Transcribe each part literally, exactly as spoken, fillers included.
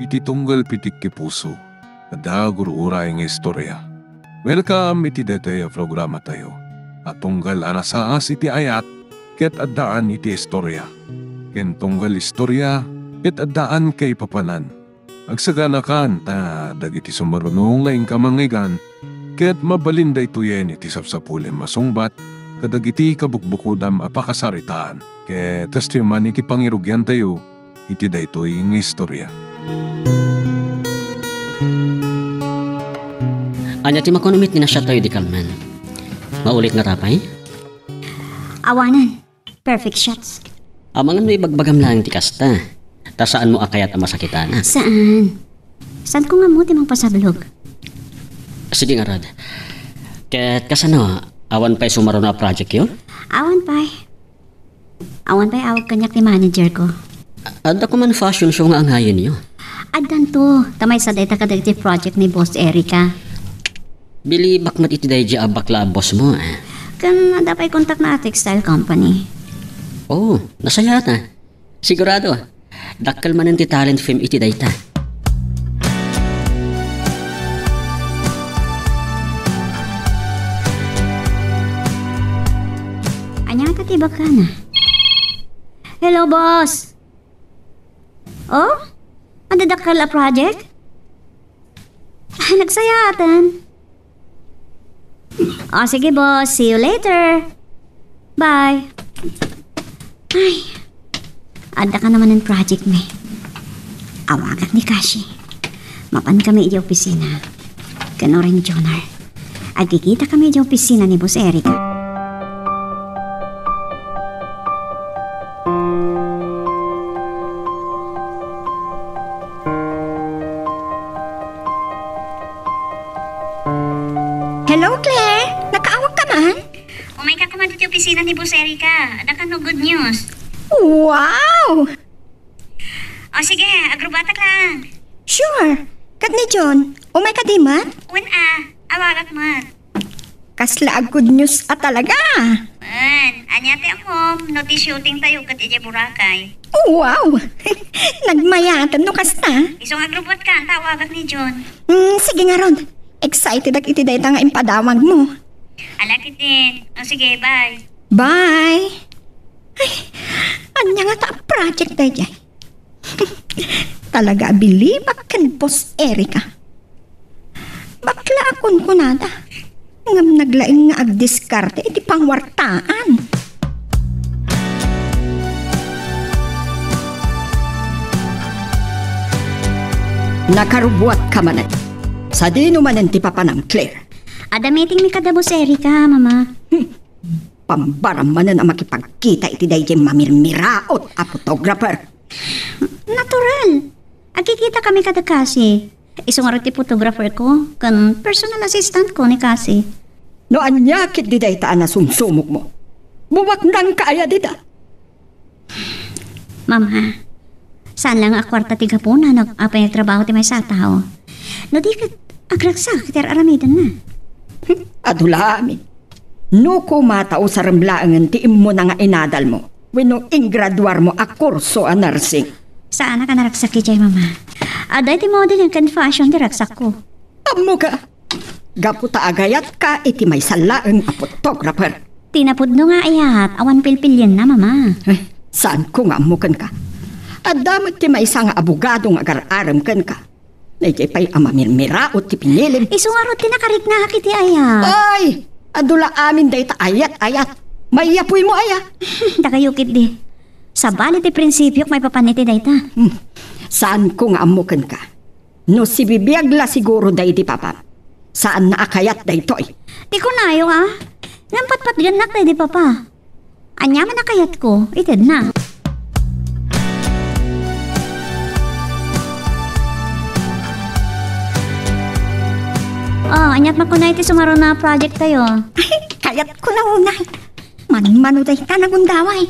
Ti tunggal pitik ti puso, adda gur-uray nga istorya. Welcome iti daytoy a programatayo a tunggal a nasaas iti ayat ket addaan iti istorya, ken tunggal istorya ket addaan kaipapanan. Agsaganakan ta dagiti sumaruno nga inka mangngeggan ket mabalin daytoyen iti sapsapulem a sungbat kadagiti kabukbukodam a pakasaritaan. Ket kastoy man iti pangirugiantayo iti daytoy nga istorya. Ania ti makuno met nga nasiattayo idi kalman? Maulit ngata pay? Awanen. Perfect shots. Amangan no ibagbagam laeng ti kasta. Ta saanmo a kayat a masakitan. Saan? Saanko nga ammo ti mangpasablog? Sige ngarud. Ket kasano, awan pay sumaruno a projectyo? Awan pay. Awan pay awag kaniak ti managerko. Adda koma fashion show nga angayenyo? Addanto, ta maysa dayta kadagiti project ni Boss Erica. Bilibak met iti daydiay a bakla a bossmo, eh. Ken adda pay kontakna a textile company. Oh, nasayaat. Sigurado, dakkel manen ti talent fame iti dayta. Ania ngata ti ibagana? Hello, boss. Oh? Adda dakkel a project? Ah, nagsayaatan. O, sige, boss. See you later. Bye. Ay, adda ka naman ng project, me. Awagak ni Kashi. Mapan kami iti opisina. Ken uray ni Jonar. Agkikita kami iti opisina ni Boss Eric. Hello, Claire! Nakaawag ka man? Umayka koma ditoy opisina ni Boss Erica. Adda kano good news. Wow! O sige, agrubatak lang. Sure. Ket ni John, umayka di man? Wen a, awagak man. Kasla a good news a talaga. Wen, ania ti ammom, no ti shooting tayo ket idiay Boracay. Wow! Nagmayaten no kasta. Isu nga agrubat ka, anta awagak ni John. Mm, sige ngarud. Excited ak iti dayta nga impadawag mo. Ala ketdin. O sige, bye. Bye. Ay, ania ngata a project daydiay? Talaga a bilibak ken Boss Erica. Bakla a kunkunada. Ngem naglaing nga agdiskarte iti pangwartaan. Nakarubbuatka manen. Sadino manen ti papanam, Claire? Adda meeting mi kada Boss Erica, Mama. Hmm. Pambaram manen a makipagkita iti daydiay mamirmiraot a photographer. Natural. Agkikita kami kada Cassie. Isu ngarud ti photographer ko, ken personal assistant ko ni Cassie. No ania ketdi dayta a nasumsumogmo? Bumaknangka aya dita? Mama, saan la nga a kuarta ti gapuna no apay nagtrabaho ti maysa a tao. No di ket, agragsak ti ar-aramidenna. Adu la amin. No koma ta usarem laengen ti immuna nga inadalmo wenno ingraduarmo a kurso a nursing. Saanak a naragsak idiay, Mama. Adda iti modeling ken fashion ti ragsakko. Ammoka, gapu ta agayatka iti maysa laeng a photographer. Ti napudno nga ayat, awan pilpilienna, Mama. Eh, saanko nga ammo kenka. Adda met ti maysa nga abogado nga agar-arem kenka. Daydiay pay a mamirmiraot ti pinilim. Isu ngarud ti nakariknaak iti ayat. Ay! Adu la amin dayta ayat-ayat. Maiyapuymo aya? Dakayo ketdi. Sabali ti prinsipiok maipapan iti dayta. Hmm. Saanko nga ammo kenka. No sibibiag la siguro daydi papam, saanna a kayat daytoy. Ti kunayo a, ngem patpatgennak daydi papa. Ania man a kayatko, itedna. Oh, aniat makuna iti sumaruno a project tayo? Ay, kayatko na unay. Manmano dayta nagundaway.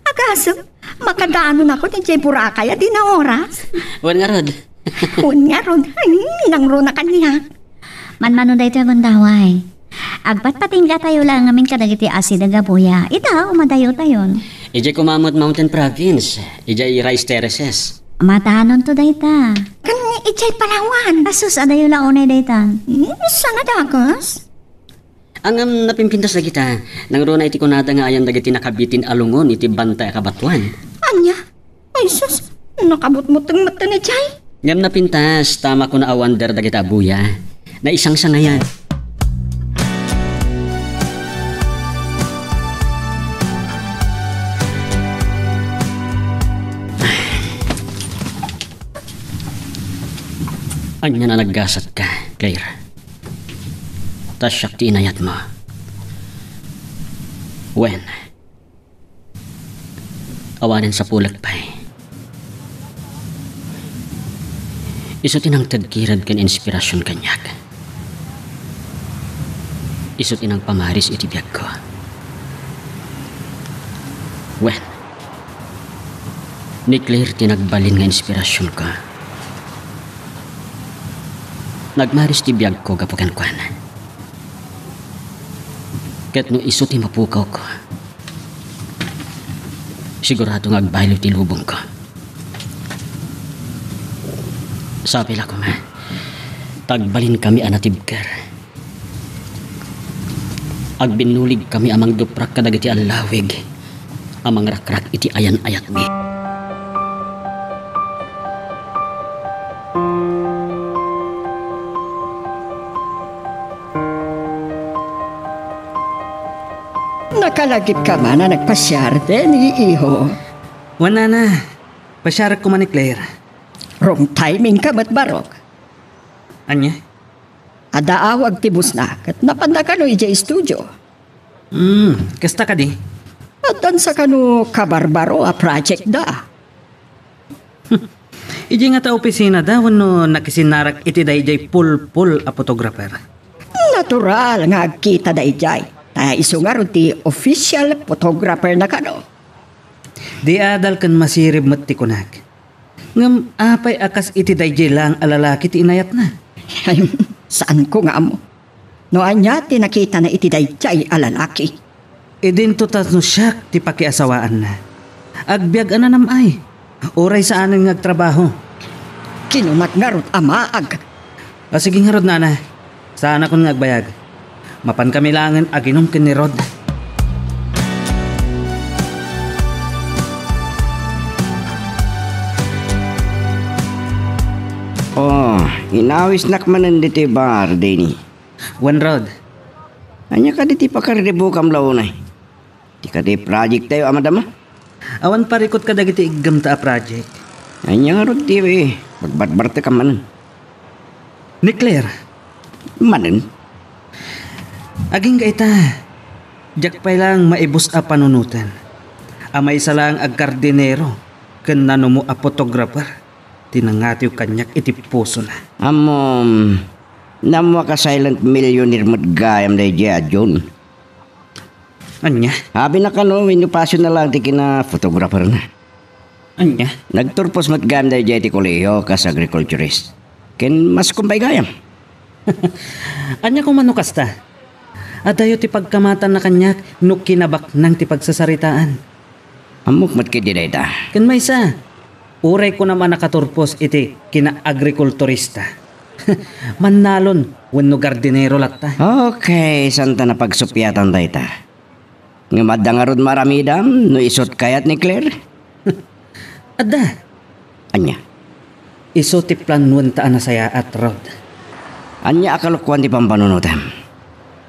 Agasem, makadanon ako ti Boracay a di na oras. Wen ngarud. Wen ngarud. Ay, nangruna kaniak. Manmano daytoy a gundaway. Agpatpatingga tayo la ngamin kadagiti asideg a buya. Ita, umadayo tayon. Idiay koma met Mountain Province, idiay Rice Terraces. Matanonto dayta. Ken idiay Palawan. Asus, adayo la unay dayta. Hmm, saan a dakes? Ngem napimpintas dagita. Nangruna iti kunada nga ayan dagiti nakabitin a lungon iti bantay a kabatoan. Ania? Ay sus, nakabutbuteng met idiay. Ngem napintas, ta makuna a wonder dagita a buya. Naisangsangayan. Ania a naggasatka, Claire? Ta siak ti inayatmo. Wen, awanen sapulek pay. Isu ti nangted kirad ken inspirasyon kaniak. Isu ti nagpamaris iti biagko. Wen, ni Claire ti nagbalin nga inspirasyonko. Nagmaris ti biagko gapu kenkuana. Ket no isu ti mapukawko, sigurado nga agbaelo ti lubongko. Sapay la koma, ta agbalinkami a natibker. Agbinnuligkami a mangduprak kadagiti allawig a mangrakrak iti ayan-ayatmi. Nakalagipka man a nagpasiar, Denny, iho? Wen, nana. Pasiarek koma ni Claire. Wrong timing ka met, barok. Ania? Adda awag ti boss na, ket napanda kano idiay studio. Hmm, kasta kadi? Addan sa kano kabarbaro a project da. Idiay ngata opisina da wenno nakisinnarak iti daydiay pulpul a photographer? Natural nga agkita daydiay. Ta isu ngarud ti official photographer na kano. Di adal ken masirib met ti kunak. Ngem apay a kas iti daydiay laeng a lalaki ti inayatna? Ay, saanko nga ammo. No ania ti nakitana iti daydiay a lalaki? Idinto ta no siak ti pakiasawaanna. Agbiag a nanam-ay. Uray saanen nga agtrabaho. Kinunak ngarud a maag. A, sige ngarud, nana. Saanakon nga agbayag. Mapankami laengen aginom ken ni Rod. Oh, inawisnak manen ditoy bar, Denny. Wen, Rod. Ania kadi ti pakarribukam la unay? Ti kadi project tayo a madama? Awan parikut kadagiti iggemta a project. Ania ngarud ti pagbarbartekam manen? Ni Claire. Manen? Agingga ita, diak pay laeng maibus a panunoten. A maysa laeng a gardinero ken nanumo a photographer ti nangatiw kaniak iti pusona. Ammom, nammo a silent millionaire met gayam daydiay a June. Ania? Abi na kano, wenno passion na lang ti kina-photographer na. Ania? Nagturpos met gayam daydiay ti kolehiyo kas agriculturist. Ken mas kumbay gayam. Ania koma no kasta? Adayo ti pagkamatanna kaniak no kinabaknang ti pagsasaritaan. Ammok met ketdi dayta. Ken maysa, uray kunam a nakaturpos iti kinaagrikulturista. Mannalon wenno gardinero latta. Okay, saan ta napagsupiatan dayta? Ngem adda ngarud maaramidam no isut kayat ni Claire? Adda. Ania? Isu ti planuenta a nasayaat, Rod. Ania a kalokuan ti pampanunotem?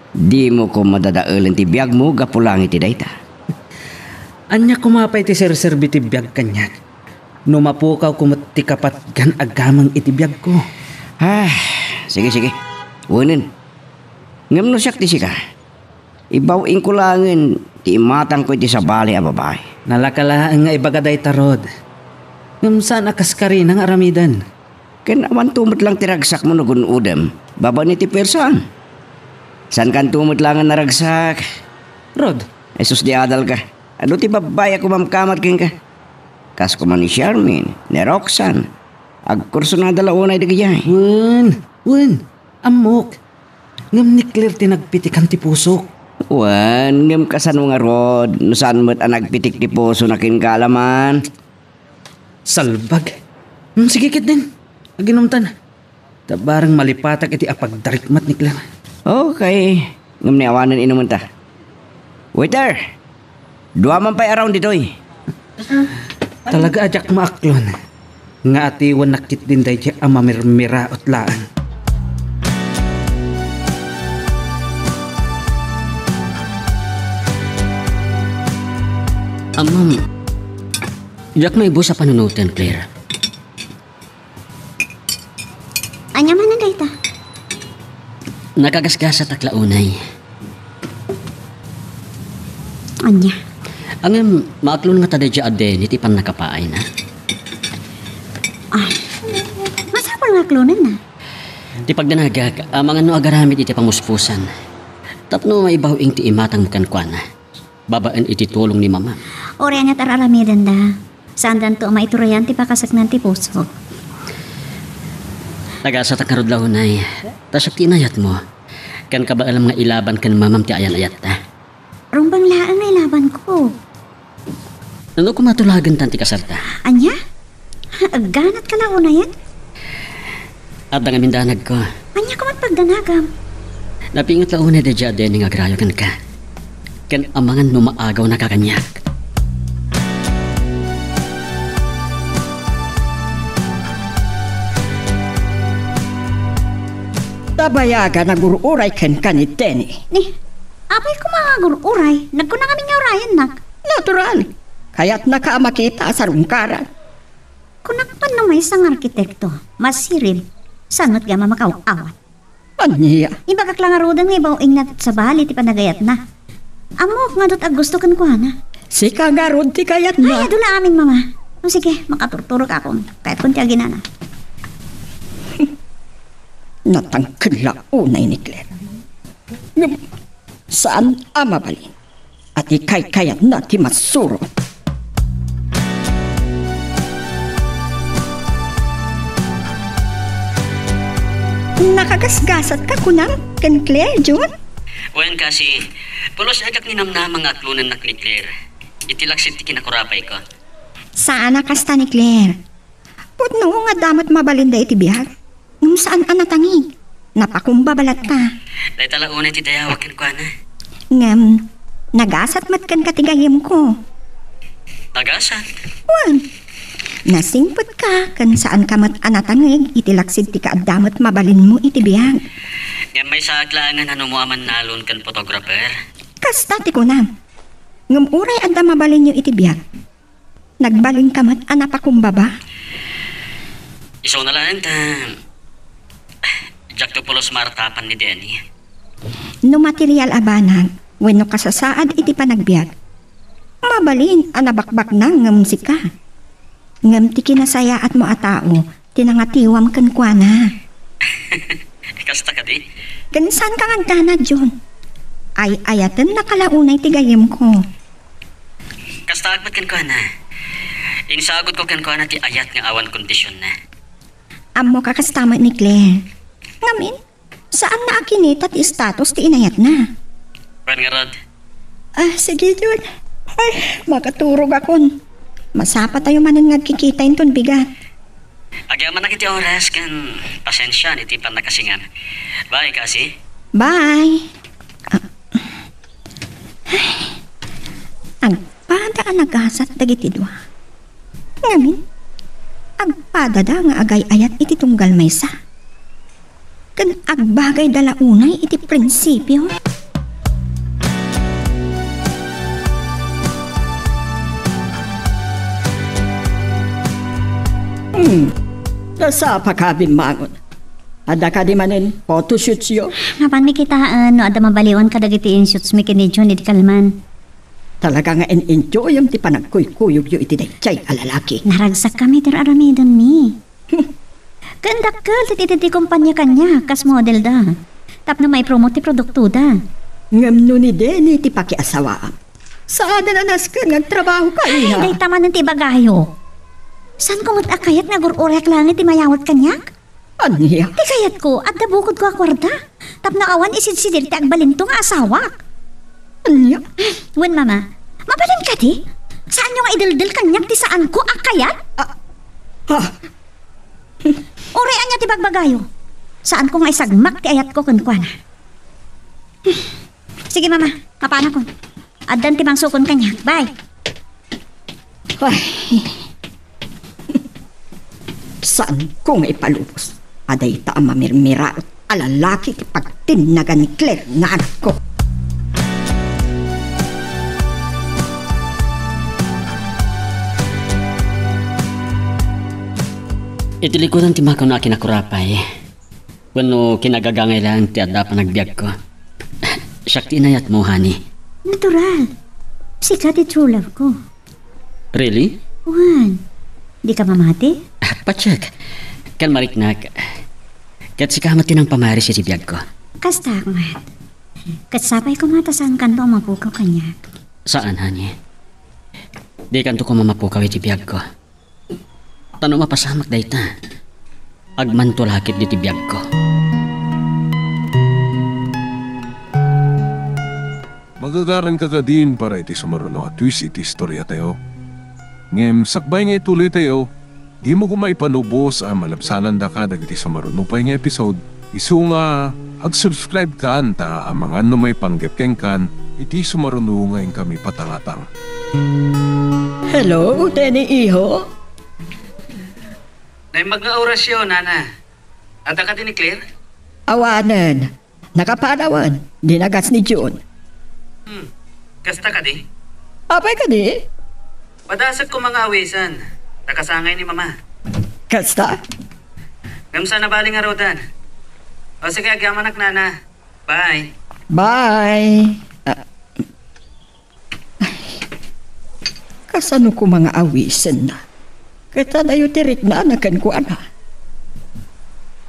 Dimo koma dadaelen ti biagmo gapu laeng iti dayta. Ania koma pay ti serserbi ti biag kaniak no mapukawko met ti kapatgan a gameng iti biagko? Ah, sige, sige. Wenen. Ngem no siak ti sika, ibaw-ingko laengen ti imatangko iti sabali a babai. Nalaka laeng nga ibaga dayta, Rod. Ngem saan a kaskarina nga aramiden. Ken awanto met lang ti ragsakmo no gun-odem babaen iti puersam. Saankanto met laengen naragsak. Rod. Jesus, di adalka. Adu ti babbai a kumamkamat kenka. Kas koma ni Charmaine, ni Roxanne. Agkursonada la unay dagijay. Wen, wen. Ammok. Ngem ni Claire ti nagpitikan ti pusok. Wen, ngem kasano ngarud no saan met a nagpitik ti pusona kenka, alaman? Salbag. Hmm, sige ketdin. Aginumtan. Ta bareng malipatak iti apagdarikmat ni Claire. Okay. Ngem ni awanen inumenta. Waiter! Dua man pay a round ditoy. Talaga a diak maaklon nga atiwannak ketdin daydiay a mamirmiraot laeng. Ammom, diak maibus a panunoten, Claire. Ania manen dayta? Nakagasgasatak la unay. Ania? Ngem, maaklon ngata daydiay a Denny ti pannakapaayna. Ay, masapul nga aklonenna. Ti pagdanagak, amangan no agaramid iti pamuspusan. Tapno maibaw-ing ti imatangmo kenkuana. Babaen iti tulong ni Mama. Uray ania't ar-aramidenda, saandanto a maiturayan ti pakasaknaan ti puso. Nagasatak ngarud la unay, ta siak ti inayatmo. Ken kabaelam nga ilaban ken Mamam ti ayan-ayatta. Rumbeng laeng nga ilabanko. Nano koma tulagentan ti kasarta? Ania? Agganatka la unay? Adda ngamin danagko. Ania koma ti pagdanagam? Napinget la unay daydiay a Denny nga agrayo kenka. Ken amangan no maagawnaka kaniak. Ta bayagen a nagur-uray kenka ni Denny. Ni, apay koma nga agur-uray? Nagkuna ngamin nga urayennak. Natural. Kayatnaka a makita a sarungkaran. Kunak man no maysa nga arkitekto, masirib, saan met gayam a makaaw-awat? Ania? Ibagak la ngaruden nga ibaw-ingna ti sabali ti panagayatna. Ammok nga adda ti aggusto kenkuana. Sika ngarud ti kayatna. Ay, adu la amin, Mama. O sige, makaturturogakon. Kayatkon ti aginana. Natangken la unay ni Claire. Ngem saan a mabalin a ti kaykayatna ti masurot. Nakagasgasatka kunam ken Claire, Jun? Wen, Cassie, pulos a diak ninamnama nga aklonennak ni Claire iti laksid ti kinakurapayko. Saan a kasta ni Claire. Pudno nga adda met mabalinda iti biag. Ngem saan a natangig. Napakumbaba latta. Dayta la unay ti dayawak kenkuana. Ngem, nagasat met kenka ti gayyemko. Nagasat? Wen. Nasingpetka ken saanka met a natangig iti laksid ti kaadda met mabalinmo iti biag. Ngem maysaak laengen a numo a mannalon ken photographer. Kasta ti kunam. Ngem uray adda mabalinyo iti biag, nagbalinka met a napakumbaba? Isuna laeng ta diakto pulos maartapan ni Denny. No material a banag wenno kasasaad iti panagbiag, mabalin a nabakbaknang ngem sika. Ngem ti kinasayaatmo a tao ti nangatiwam kenkuana. Kasta kadi? Ken saanka nga agdanag, Jun. Ay-ayatennaka la unay ti gayyemko. Kastaak met kenkuana. Insaguko kenkuana ti ayat nga awan kondisionna. Ammoka kasta met ni Claire. Ngamin, saanna a kinita ti status ti inayatna. Wen ngarud. Ah, sige, Jun. Ay, makaturogakon. Masapatayo manen nga agkikita inton bigat. Agyamanak iti oras ken pasensian iti pannakasingan. Bye, Cassie. Bye. Ah. Ay. Agpada a nagasat dagiti dua. Ngamin, agpadada nga agay-ayat iti tunggal maysa. Ken agbagayda la unay iti prinsipio. Hmm. Nasapaka, bimmangon. Adda kadi manen photoshootyo? Apanmi kitaen no adda mabaliwan kadagiti inshootsmi ken ni Jun idi kalman. Talaga nga in-enjoyem ti panagkuykuyogyo iti daydiay a lalaki. Naragsakkami ti ar-aramidenmi. Hmm. Ken dakkel ti iteddi kompania kaniak kas modelda. Tapno maipromote ti produktoda. Ngem no ni Denny ti pakiasawaam, saanen a nasken nga agtrabahoka, iha. Ay, dayta manen ti ibagayo. Saanko met a kayat nga agur-orayak laeng iti mayawat kaniak? Ania? Ti kayatko, adda bukodko a kuarta. Tapno awan isidsidir ti agbalinto nga asawak. Ania? Wen, Mama, mabalin kadi? Saanyo nga ideldel kaniak ti saanko a kayat? Ah, ah, Uray ania ti bagbagayo? Saanko nga isagmak ti ayatko kenkuana. Sige, Mama. Mapanakon. Addan ti mangsukon kaniak. Bye. Ay. Saanko nga ipalubos a dayta a mamirmiraot a lalaki ti pagtinnagan ni Claire nga anakko. Iti likudan ti makauna a kinakurapay wenno kinagagangay laeng ti adda a panagbiagko. Siak ti inayatmo, honey. Natural. Sika ti true love ko. Really? Wen, dika mamati? Ah, pacheck. Kalmariknak. Ket sika met ti nangpamaris iti biagko. Kasta met. Ket sapay koma ta saankanto a mapukaw kaniak. Saan, honey. Dikanto koma mapukaw iti biagko. Ta no mapasamak dayta, agmanto la ketdi ti biagko. Magagaranka kadin para iti sumaruno a twist iti istoriatayo. Ngem sakbay nga ituloytayo, dimo koma ipalubos a malabsanandaka dagiti sumaruno pay nga episode, isu nga ag-subscribe kan ta amangan no maipanggep kenkan iti sumaruno nga inkami patangatang. Hello, Tenny, iho? Naimbag nga orasyo, Nana. Adda kadi ni Claire? Awanen. Nakapanawan. Dinagas ni June. Hmm. Kasta kadi? Apay kadi? Padasek koma nga awisan. Nakasangay ni Mama. Kasta? Ngem saan a bali nga rudan. O sige, agyamanak, Nana. Bye. Bye. Ah, Ay, kasano koma nga awisenna? Ket adayo ti riknana kenkuana.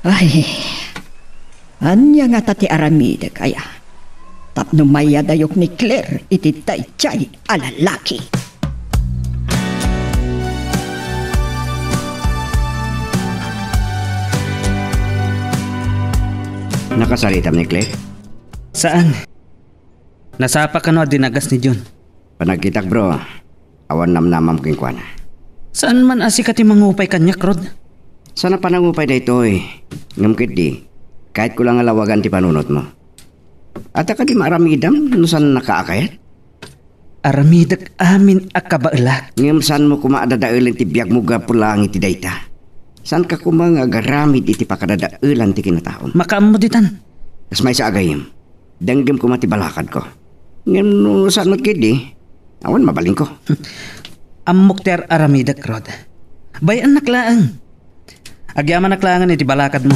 Ay, ania ngata ti aramidek aya? Tapno mayadayok ni Claire iti daydiay a lalaki. Nakasaritam ni Claire? Saan? Nasapa kano a dinagas ni Jun? Panagkitak, bro. Awan namnamam kenkuana. Saan man a sika ti mangupay kaniak, Rod? Saan a panangupay daytoy. Ngem ketdi, kayatko la nga lawagan ti panunotmo. Adda kadi maaramidam no saannaka a kayat? Aramidek amin a kabaelak. Ngem saanmo koma a dadaelen ti biagmo gapu laeng iti dayta. Saanka koma nga agaramid iti pakadadaelan ti kinataom. Makaammo ditan. Kas maysa a gayyem. Denggem koma ti balakadko. Ngem no saan met ketdi, awan mabalinko. Ammok ti ar-aramidek, Rod. Bay-annak laeng. Agyamanak laengen iti balakadmo.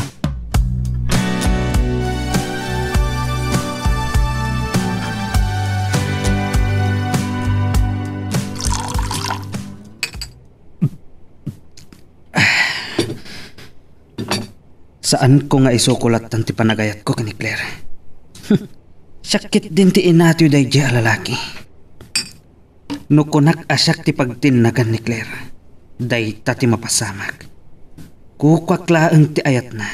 Saanko nga isuko lattan ti panagayatko ken ni Claire. Siak ketdin ti inatoy daydiay a lalaki. No kunak a siak ti pagtinnagan ni Claire, dayta ti mapasamak. Kukuak laeng ti ayatna,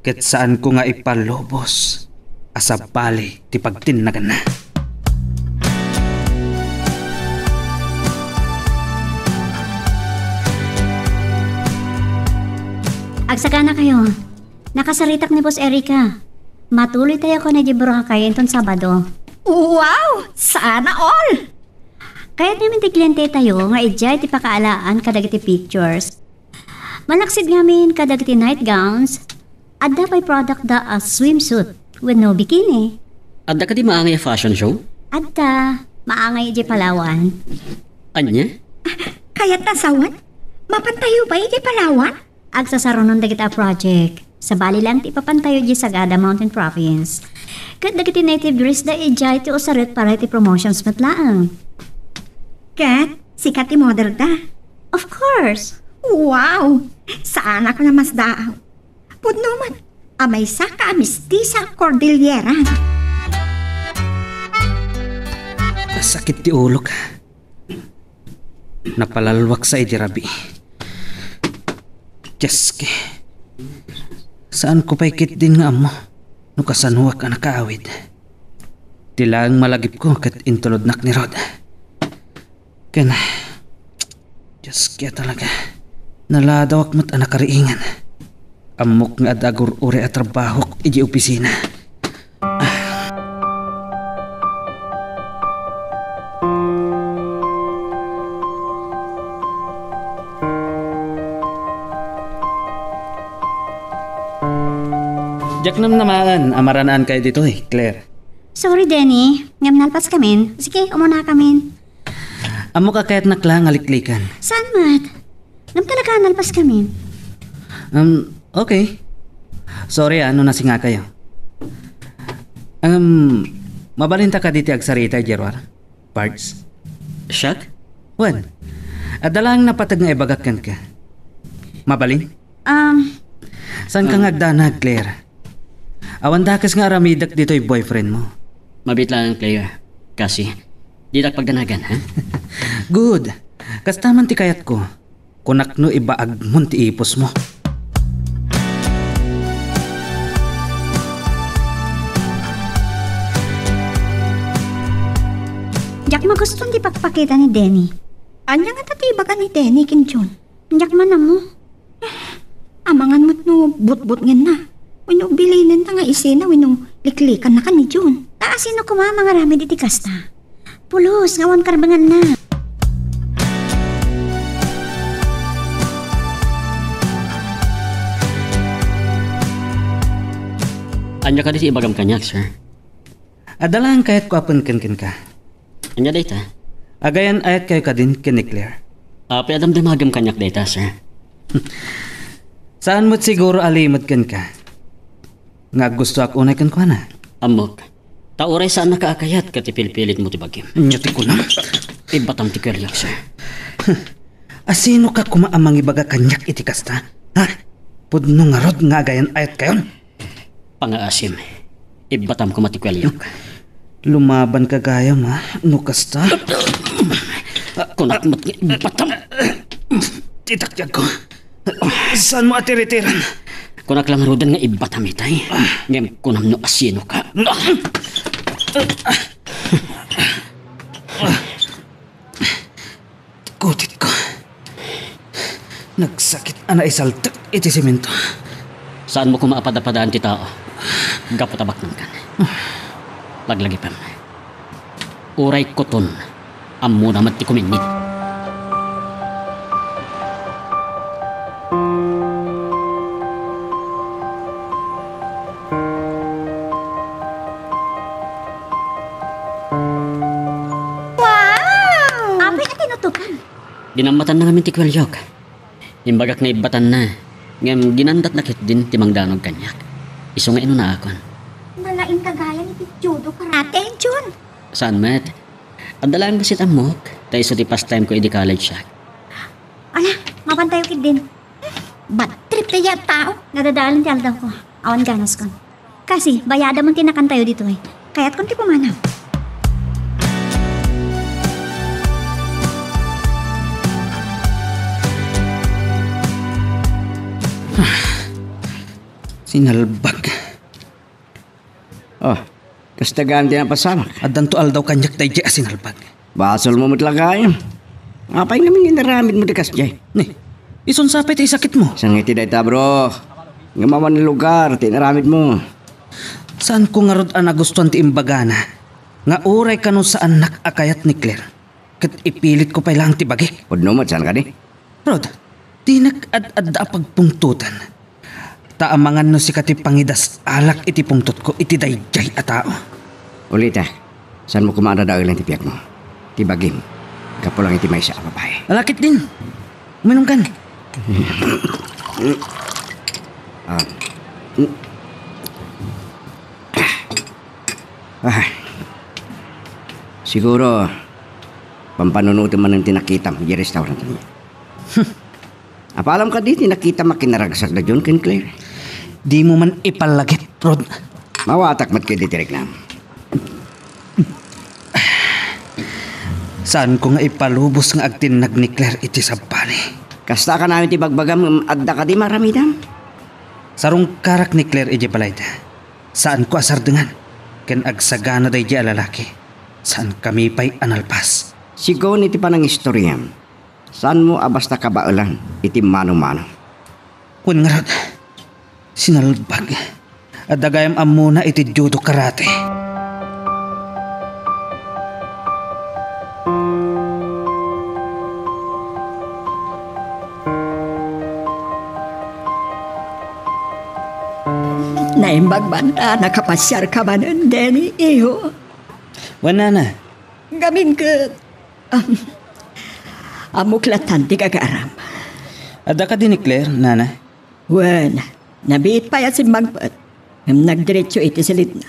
ket saanko nga ipalubos a sabali ti pagtinnaganna. Agsakanakayo. Nakasaritak ni Boss Erica. Matuloytayo kano idiay Boracay inton Sabado. Wow! Sana all! Kayat ngamin ti klientetayo nga idiay ti pakaalaan kadagiti pictures. Malaksid ngamin kadagiti nightgowns, adda pay product da a swimsuit wenno bikini. Adda kadi maangay a fashion show? Adda, maangay idiay Palawan. Ania? Kayatna sawen? Mapantayo pay idiay Palawan? Agsasarunon dagita a project. Sabali laeng ti ipapantayo idiay Sagada Mountain Province. Ket dagiti native dress da idiay ti usaret para iti promotions met laeng. Ket sika ti model da? Of course. Wow! Saanak a namasdaaw. Pudno met a maysa ka a mestisa a Cordilleran. Sakit ti ulok. Napalalwak sa idi rabii. Dios, saanko pay ketdin nga ammo no kasanoak a nakaawid. Ti laeng malagipko ket intulodnak ni Rod. Ken, Dios, kaya talaga, naladawak met a nakariingan. Ammok nga adda agur-uray a trabahok idiay opisina. Diak namnamaen a maranaan kayo ditoy, Claire. Sorry, Denny. Ngem nalpas kamin. Sige, umuna kamin. Ammok a kayatnak la nga liklikan. Saan met? Ngem talaga, nalpas kamin. Um, okay. Sorry, ah, no nasinga kayo. Um, mabalinta kadi ti agsarita idiay ruar? Parts? Siak? Wen, adda laeng napateg nga ibagak kenka. Mabalin? Um, Saan ka nga agdanag, Claire? Awan dakes nga aramidek ditoy boyfriend mo. Mabiit laeng, Claire. Kasi, ditak pagdanagan, ha? Good. Kasta man ti kayatko. Kunak no ibaagmon ti ipusmo. Diak magustuan ti pakpakita ni Denny. Ania ngata ti ibaga ni Denny ken Jun? Diak man ammo. Amangan met no butbutngenna. Wenno bilinenta nga isina wenno liklikanna ken ni Jun. Ta asino koma a mangaramid iti kasta? Pulos nga awan karbenganna. Ania kadi ti ibagam kaniak, sir? Adda laeng kayatko a pen kenkenka. Ania dayta? Agayan-ayat kayo kadin ken ni Claire. Apay a damdamagem kaniak dayta, sir? Saan met siguro a limed kenka nga aggustoak unay kenkuana? Ammok. Ta uray saannaka a kayat ket ipilpilitmo ti bagim. Ania ti kunam? Ibbatam ti kuelliak, sir. Asinoka koma a mangibaga kaniak iti kasta? Ha? Pudno ngarud nga agayan-ayat kayon? Pangaasim. Ibbatam koma ti kuelliak. Lumabanka gayam, ha? No kasta? Kunak met nga ibbatam. Ti takyagko. Saanmo a tiritiran? Kunak la ngaruden nga ibbatam itay. Ngem kunam no asinoka. Kutitko. Nagsakit a naisaltek iti semento. Saanmo koma a padapadaan ti tao gapu ta baknangkan. Laglagipem. Uray kuton, ammona met ti kuminnit. Wow! Apay a tinutupan. Dinammatanna ngamin ti kuelliak. Imbagak nga ibbatanna, ngem ginandatna ketdin ti mangdanog kaniak. Isu nga inunaakon. Nalaing ka gayam iti judo karate, Jun. Saan met? Adda laeng bassit ammok, ta isu ti pastime ko idi college-ak. Ala, mapantayo ketdin. Bad trip daydiay a tao. Nadadalan ti aldawko. Awan ganaskon. Kasi, bayadamon ti nakantayo ditoy. Kayatkon ti pumanaw. Sinalbag. Oh, kasta gayam ti napasamak. Addanto aldaw kaniak daydiay a sinalbag. Basolmo met la gayam. Apay ngamin inaramidmo ti kasdiay? Ni, isun sa pay ti sakitmo? Sangiti dayta, bro. Ngem awan lugar ti inaramidmo. Saanko ngarud a nagustuan ti imbagana nga uray kano saannak a kayat ni Claire, ket ipilitko pay laeng ti bagik. Pudno met, saan kadi? Rod, dinak ad-adda a pagpungtotan. Ta amangan no sika ti pangidas-alak iti pungtotko iti daydiay a tao. Ulita, saanmo koma a dadaelen ti biagmo, ti bagim, gapu lang iti maysa a babae. Ala ketdin. Uminumkan. Ah. Ah. Siguro, pampanunotem manen ti nakitam idiay restaurant. Apalam kadi ti nakitam a kinaragsak da Jun ken Claire? Dimo man ipalagip, Rod. Mawatak met ketdi ti riknam. Saanko nga ipalubos nga agtinnag ni Claire iti sabali. Kasta a kanayon ti bagbagam ngem adda kadi maaramidam? Sarungkarak ni Claire idiay balayda. Saanko a sardengan. Ken agsagana daydiay a lalaki, saankami pay a nalpas. Sigun iti panangistoriam, saanmo a basta kabaelan iti mano-mano. Wen ngarud, Sinalbag. Adda gayam ammona iti judo karate. Naimbag man ta nakapasiarka manen, Denny, iho. Wen, nana. Ngamin ket, um, ammok latta ti gagaram. Adda kadi ni Claire, nana? Wen, nabiit pay a simmangpet, ngem nagdiretso iti silidna.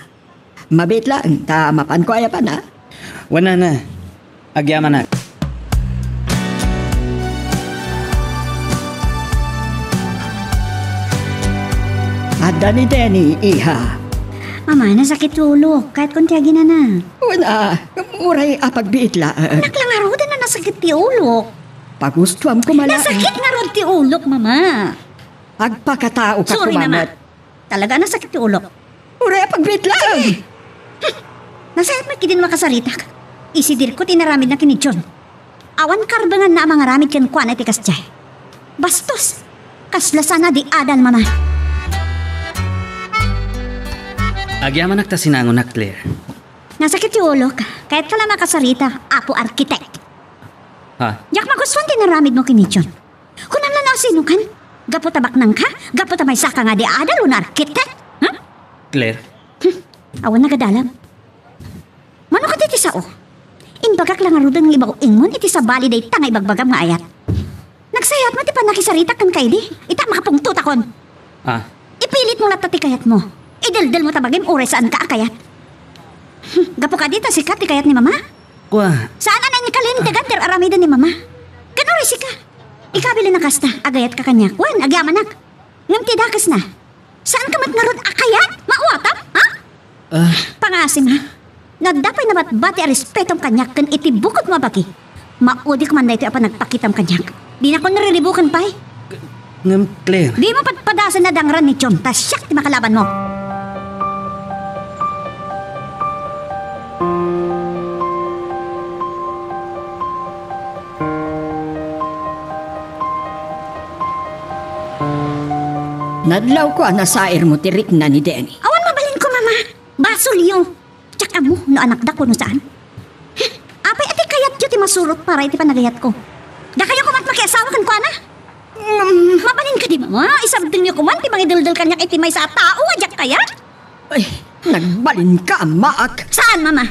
Mabiit laeng ta mapanko a yaban, a? Wen, nana, agyamanak. Adda ni Denny, iha. Mama, nasakit ti ulok. Kayatko ti aginana. Wen, a, uray a pagbiit laeng. Anak lang ngarud a nasakit ti ulok. Pagustuam koma laeng. Nasakit ngarud ti ulok, Mama. Agpakataoka koma met. Sorry, Mama. Talaga, nasakit ti ulok. Uray a pagbiit laeng. Nasayat met kadi no makasaritak. Isidirko ti inaramidna ken ni John. Awan karbenganna a mangaramid kenkuana iti kasdiay. Bastos! Kasla saan a di adal, Mama. Agyamanak ta sinangonak, Claire. Nasakit ti ulok. Kayatka la makasarita, Apo Arkitek. Ha? Diak magustuan ti inaramidmo ken ni John. Kunam la no asinokan? Gapu ta baknangka? Gapu ta maysaka nga di adal wenno arkitek? Ha? Claire? Hmm. Awan nagadalam. Mano kadi ti sao? Imbagak la ngaruden nga ibaw-ingmon iti sabali dayta nga ibagbagam nga ayat. Nagsayat met ti pannakisaritak kenka idi. Ita, makapungtotakon. Ah. Ipilitmo latta ti kayatmo. Ideldelmo ta bagim uray saanka a kayat. Hmm, gapu kadi ta sika ti kayat ni Mama? Kua. Saan a nainkalintegan ti ar-aramiden ni Mama? Ken uray sika. Ikabilin a kasta, agayatka kaniak. Wen, agyamanak. Ngem ti dakesna, saanka met ngarud a kayat? Mauwatam, ha? Ah. Pangasim, ha? No adda pay nabatbati a respetom kaniak ken iti bukod mo a bagi, maudik man daytoy a panagpakitam kaniak. Dinakon riribuken pay. Ngem, Claire. Dimo padpadasen a dangran ni John, ta siak ti makalabanmo. Nadlawko a nasairmo ti rikna ni Denny. Awan mabalinko, Mama. Basolyo. Diak ammo no anakda wenno saan. Apay a ti kayatyo ti masurot para iti panagayatko? Dakayo koma ti makiasawa kenkuana? Mm. Mabalin kadi, Mama? Isardengyo koma ti mangideldel kaniak iti maysa a tao a diak kayat? Ay, nagbalinka, ammaak. Saan, Mama?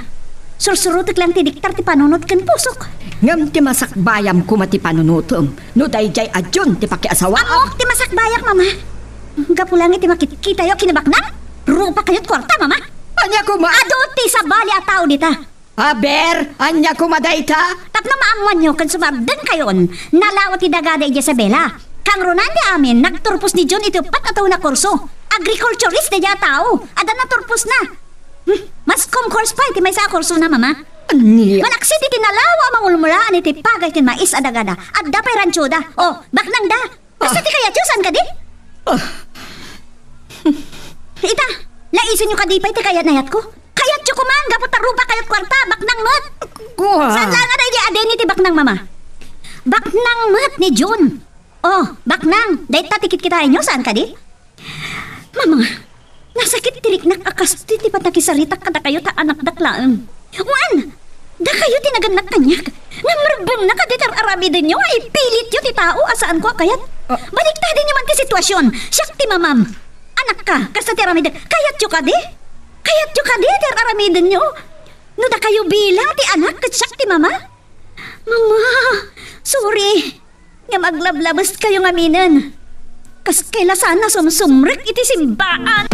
Sursurotek lang ti diktar ti panunot ken pusok. Ngem ti masakbayam koma ti panunotem no daydiay a John ti pakiasawaam. Ammok ti masakbayak, Mama. Gapu lang iti makitkitayo a kinabaknang, rupakayo ti kuarta, Mama. Ania koma? Adu ti sabali a tao dita. Aber, ania koma dayta? Tapno maammoanyo ken sumardengkayon, nalawa ti dagada idiay Isabela. Kangrunaan ti amin, nagturpos ni John iti uppat a tawen a kurso. Agriculturist daydiay a tao. Adda naturposna. Hmm, mass comm course pay ti maysa a kursona, Mama. Ania? Malaksid iti nalawa a mangulmulaan iti pagay ken mais a dagada, adda pay ranchoda. O, baknangda. Kasta ti kayatyo, saan kadi? Ah. Ita, laisenyo kadi pay ti kayat-nayatko? Kayatyo koma, gapu ta rupakayo ti kuarta, baknang met. Kua. Saan laeng a daydi a Denny ti baknang, Mama? Baknang met ni John. O, baknang, dayta ti kitkitaenyo, saan kadi? Mama, nasakit ti riknak a kastoy ti panakisaritak kadakayo ta anakdak laeng. Wen, dakayo ti nagannak kaniak. Ngem rebbengna kadi ti ar-aramidenyo nga ipilityo ti tao a saanko a kayat. Ah. Baliktadenyo man ti situasion. Siak ti mamam. Anakka, kasta ti aramidek. Kayatyo kadi? Kayatyo kadi ti ar-aramidenyo? No dakayo bilang ti anak ket siak ti mama? Mama, sorry. Ngem aglablabeskayo ngaminen. Kas kaylasan a sumsumrek iti simbaan.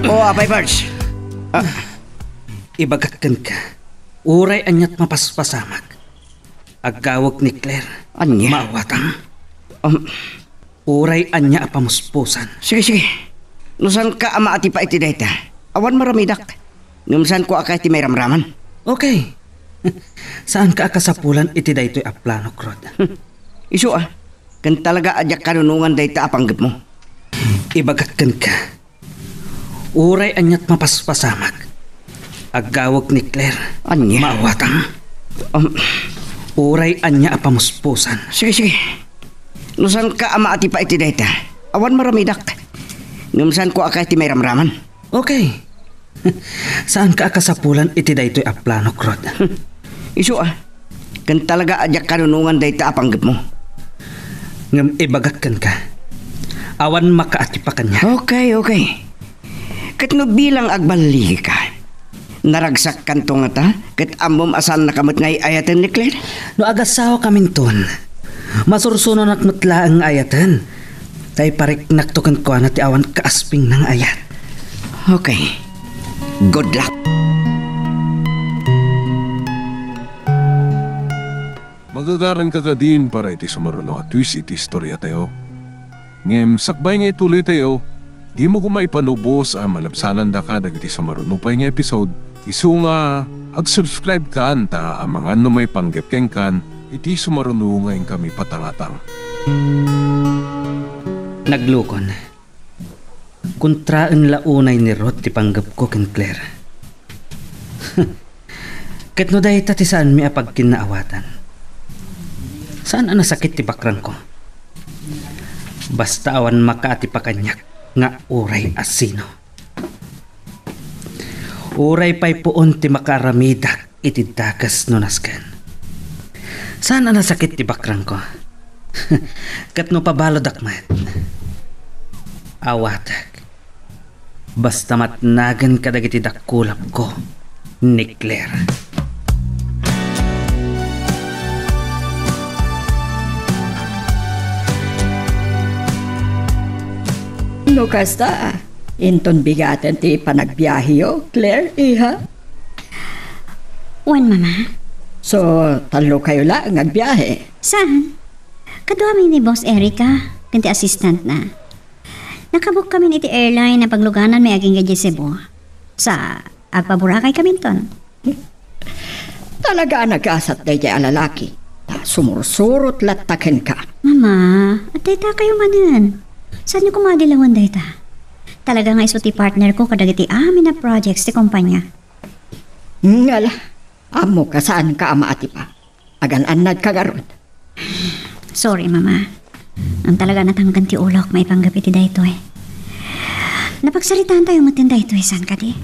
O, Apay Barge. Ah. Ibagak kenka, uray aniat mapaspasamak, aggawek ni Claire. Ania? Maawatam. Um, Uray ania a pamuspusan. Sige, sige. No saanka a maatipa iti dayta, awan maramidak. Ngem saanko a kayat ti mairamraman. Okay. Saanka a kasapulan iti daytoy a plano, Rod. Isu a. Ken talaga a diak kanunongan dayta a panggepmo. Ibagak kenka, uray aniat mapaspasamak, aggawek ni Claire. Ania? Maawatam. Um, Uray ania a pamuspusan. Sige, sige. No saanka a maatipa iti dayta, awan maramidak. Ngem saanko a kayat ti mairamraman. Okay. Saanka a kasapulan iti daytoy a planok, Rod. Isu a, ken talaga a diak kanunongan dayta a panggepmo. Ngem ibagak kenka, awan makaatipa kaniak. Okay, okay. Ket no bilang agballigika, naragsakkanto ngata ket ammom a saannaka met nga ay-ayaten ni Claire? No agasawakaminton, masursunonak met laeng nga ayaten. Ta ipariknakto kenkuana ti awan kaaspingna nga ayat. Okay. Good luck. Magagaranka kadin para iti sumaruno a twist iti istoriatayo. Ngem sakbay nga ituloytayo, dimo koma ipalubos a malabsanandaka dagiti sumaruno pay nga episode, isu nga ag-subscribe kan ta amangan no maipanggep kenkan iti sumaruno nga inkami patangatang. Naglukon. Kontraen la unay ni Rod ti panggepko ken Claire. Ket no dayta ti saanmi a pagkinnaawatan, saan a nasakit ti bakrangko. Basta awan makaatipa kaniak nga uray a sino. Uray pay puon ti makaaramidak iti dakes no nasken. Saan a nasakit ti bakrangko. Ket no pabaludak met, awatek. Basta matnagen kadagiti dakkulapko ni Claire. No kasta, inton bigaten ti panagbiaheyo, Claire, iha? Wen, Mama. So, tallokayo laeng nga agbiahe? Saan? Kaduami ni Boss Erica, ken ti assistantna. Nakabook kami iti airline a paglugananmi agingga idiay Cebu. Sa, agpaboracay kaminton. Talaga a nagasat daydiay a lalaki. Ta sumursurot latta kenka. Mama, adda dayta kayo manen. Saanyo koma a dilawen dayta? Talaga nga isu ti partner ko kadagiti amin a projects ti kumpanya. Ngala, ammo ka saanka a maatipa. Agan-annadka ngarud. Sorry, Mama. Ngem talaga natangken ti ulok maipanggep iti daytoy. Napagsaritaantayo metten daytoy, saan kadi?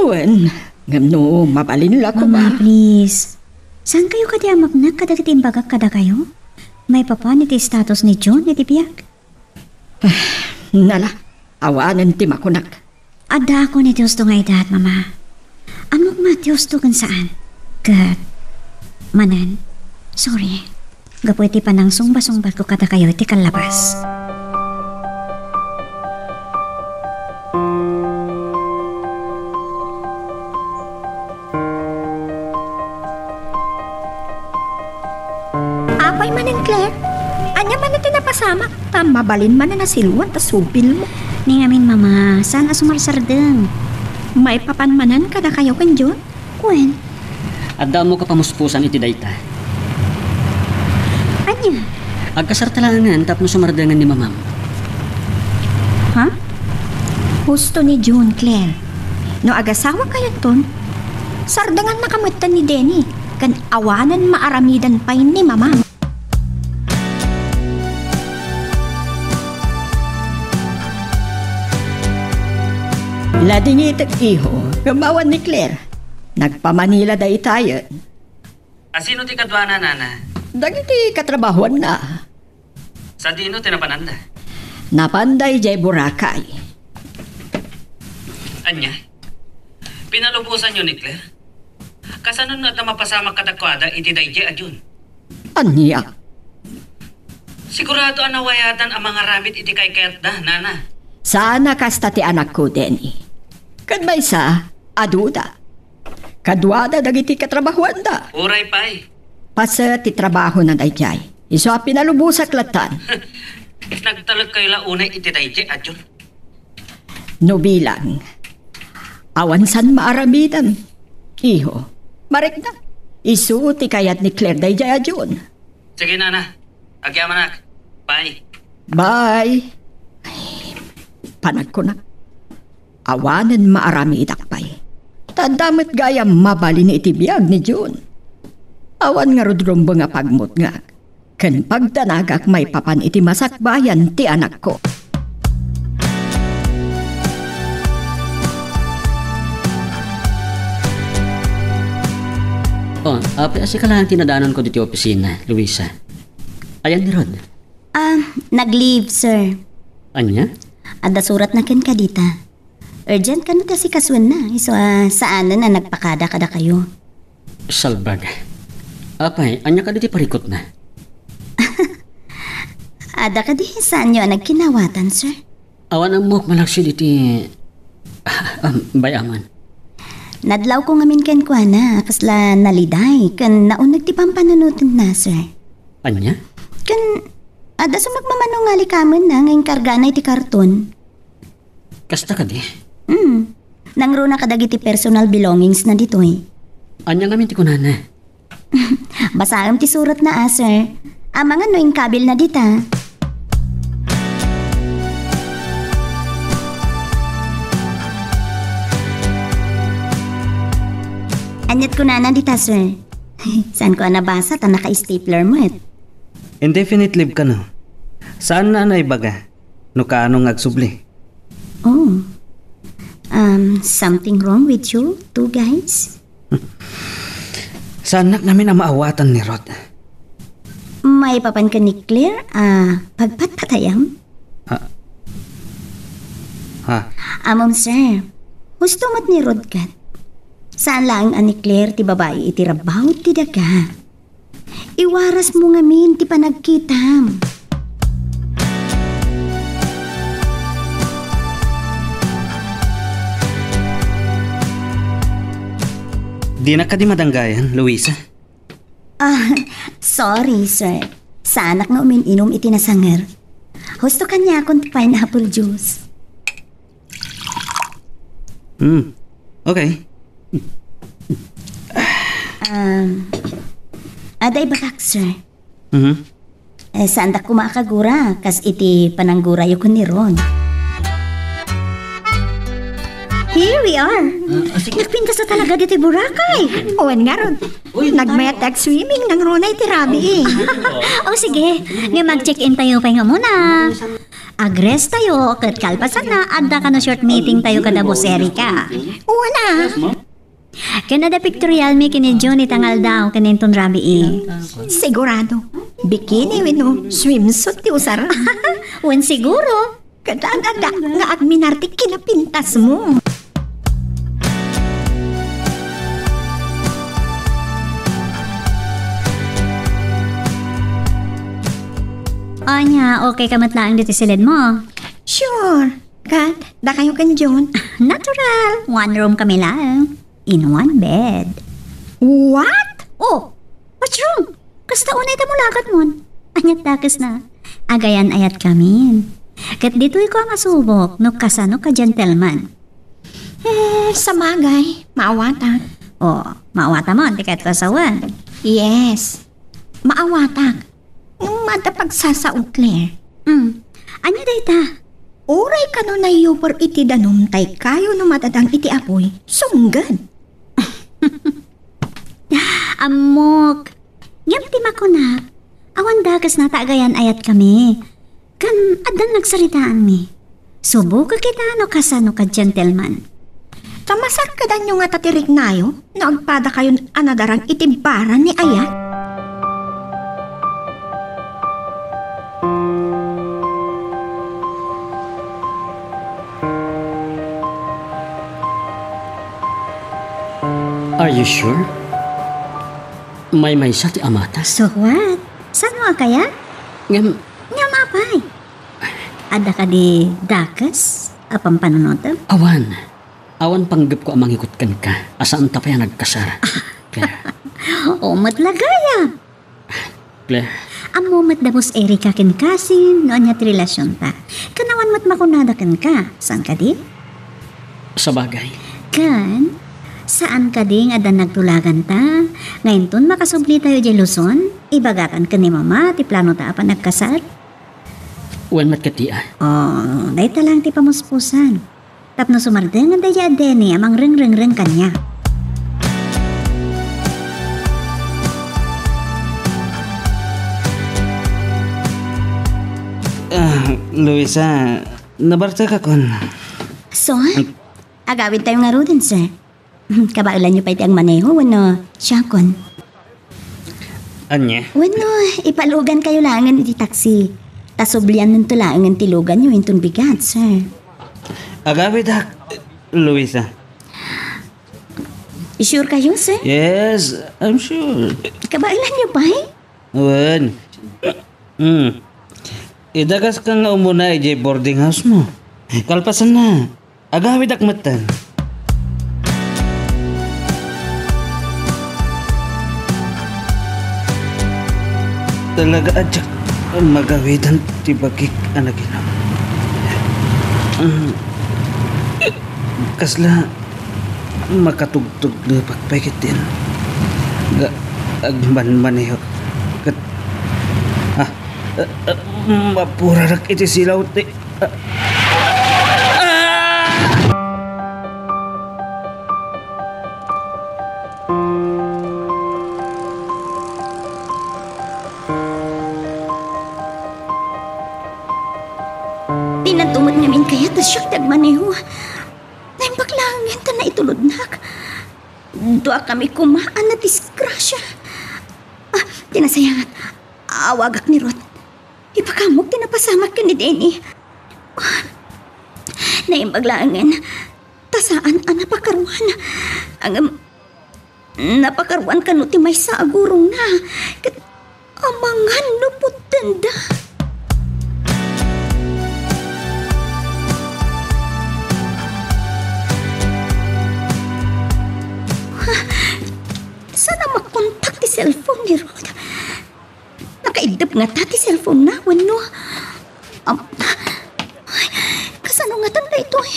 Wen, ngem no mabalin la koma. Mama, please. Saan kayo kadi a mapnek kadagiti imbagak kadakayo? Maipapan iti status ni Jun iti biag? Nala, awanen ti makunak. Addaakon iti husto nga edad, Mama. Ammok met ti husto ken saan. Ket, manen, sorry. Gapu iti panangsungba-sungbatko kadakayo iti kallabas. Apay manen, Claire? Ania manen ti napasamak? Ta mabalin manen a siluan ta supilmo. Ni ngamin, Mama, saan a sumarsardeng. Maipapan manen kadakayo ken Jun? Wen. Adda ammok a pamuspusan iti dayta. Ania? Agkasarta laengen tapno sumardengen ni Mamam. Ha? Husto ni Jun, Claire. No agasawakayonton, sardengannaka metten ni Denny, ken awanen maaramidan pay ni Mamam. Ladingitek, iho, ngem awan ni Claire. Nagpa-Manila daytayen. A, sino ti kaduana, Nana? Dagiti katrabahoanna. Sadino ti napananda? Napanda idiay Boracay. Ania? Pinalubosanyo ni Claire? Kasano no adda mapasamak kadakuada iti daydiay a June? Ania? Sigurado a nawayadan a mangaramid iti kaykayatda, Nana. Saan a kasta ti anakko, Denny. Ket maysa, aduda. Kaduada dagiti katrabahoanda. Uray pay. Paset ti trabahona daydiay. Isu a pinalubosak lattan. Nagtalekkayo la unay iti daydiay a June. No bilang, awan saan maaramidem. Iho, marikna. Isu ti kayat ni Claire daydiay a June. Sige, Nana. Agyamanak. Bye. Bye. Ay, panagkunak. Awanen maaramidak pay. Ta adda met gayam mabalin iti biag ni June. Awan ngarud rumbeng a pagmutngak ken pagdanagak maipapan iti masakbayan ti anakko. Oh, apay, sika laeng ti nadanonko ditoy opisina, Luisa. Ayan ni Rod? Ah, nag-leave, sir. Ania? Adda suratna kenka dita. Urgent kano ti asikasuenna, isu a saanen a nagpakada kadakayo. Salbag. Apay, ania kadi ti parikutna? Adda kadi saanyo a nagkinawatan, sir? Awan ammok malaksid iti, ah, um, bay-aman. Nadlawko ngamin kenkuana, kasla naliday, ken nauneg ti pampanunotenna, sir. Ania? Ken, adda sumagmamano nga likamen na nga inkargana iti karton. Kasta kadi? Hmm. Nangruna kadagiti personal belongings na ditoy. Ania ngamin ti kunana? Basaem ti suratna a, sir. Amangan no inkabil na dita. Aniat kunana dita, sir? Saanko a nabasa ta naka-stapler met. Indefinite leave kano? Saanna a naibaga no kaano nga agsubli? Oh. Um, something wrong with you two guys? Saannak ngamin a maawatan ni Rod. Maipapan ken ni Claire a pagpatpatayam? Ah. Ha? Amom, sir. Husto met ni Rod ket. Saan laeng a ni Claire ti babai iti rabaw ti daga. Iwarasmo ngamin ti panagkitam. Dina kadi madanggayan, Luisa? Ah, sorry, sir. Saanak nga umin-inum iti nasanger. Husto kaniakon ti pineapple juice. Hmm. Okay. Um, adda ibagak, sir. Mhm. Eh, saandak koma a kagura, kas iti pananggurayo ken ni Rod. Here we are. Ah, ah, sige. Nagpintas na talaga ditoy Boracay. Wen ngarud. Uy, nagmayat swimming nangruna iti rabii. O sige, nga mag-check-in tayo pay nga muna. Ag-rest tayo, ket kalpasanna, adda kano short meeting tayo kada Boss Erica. Wala. Ken adda pictorial mi ken ni Jun ita nga aldaw ken inton rabii. Sigurado, bikini wenno swimsuit ti usar. Wen siguro. Ket adda nga agminar ti kinapintasmo. Ania, okay ka met laeng ditoy siledmo? Sure. Ket, dakayo ken Jun? Natural. One room kami laeng. In one bed. What? Oh, what's wrong? Kasta unay ta mulagatmon. Aniat dakesna? Agayan-ayat kamin. Ket ditoyko a masubok no kasano ka gentleman. Hmm, sabagay, maawatak. Oh, maawatamon ti kayatko a sawen. Yes. Maawatak. Ngem adda pagsasaok, Claire. Hmm. Ania dayta? Uray kano nayupor iti danum tay kayo no madadang iti apuy, sungged. Ammok. Ngem ti makunak, awan dakesna ta agayan-ayat kami. Ken addan nagsaritaanmi. Subokek ita no kasano ka gentleman. Ta masakkedanyo ngata ti riknayo no agpadakayon a nadarang iti bara ni Ayat? Are you sure? Maymaysa ti amata? So what? Saan mo a kaya? Ngem, ngem apay? Adda kadi dakes a pampanunotem? Awan. Awan panggepko a mangikut kenka a saanta pay a nagkasar. Kaya, o, met la gayam. Claire. Ammo met da Boss Erica ken Kasim no ania ti relasionta. Ken awan met makunada kenka. Saan kadi? Sabagay. Ken, saan kadi nga adda nagtulaganta? Nga inton makasubli tayo idiay Luzon, ibagakan ken ni Mama ti planota a panagkasar? Wen met ketdi a. Oh, dayta lang ti pamuspusan. Tapno sumardengan daydi a Denny a mangrengrengreng kaniak. Ah, Luisa, nabartekakon. So, agawidtayo ngaruden, sir. Kabaelanyo pay ti agmaneho wenno siakon? Ania? Wenno, ipalugankayo laengen iti taksi. Ta subliannonto laengen ti luganyo inton bigat, sir. Agawidak, Luisa. Sure kayo, sir? Yes, I'm sure. Kabaelanyo pay? Wen. Hmm. Idagaska nga umuna idiay boarding house mo. Kalpasanna, agawidak metten. Talaga a diak magawidan ti bagik a naginum. Hmm. Kasla makatugtuglepak pay ketdin nga agmanmaneho ket, ah, ah, ah, mapurarak iti silaw ti, ah, ah! Pinantungot ngamin kayat a siak ti agmaneho. Naimbag laengen ta naitulodnak. Dua kami koma a nadisgrasia. Ah, ti nasayaat, awagak ni Ruth. Ipakaammo ti napasamak ken ni Denny. Ah, naimbag laengen ta saan a napakaruan. Ngem, napakaruan kano ti maysa a gurongna. Ket amangan no puttenda. Saan a makontak ti cellphone ni Ruth? Nakaiddep ngata ti cellphone na wenno? Am-, ay, kasano ngatan daytoy?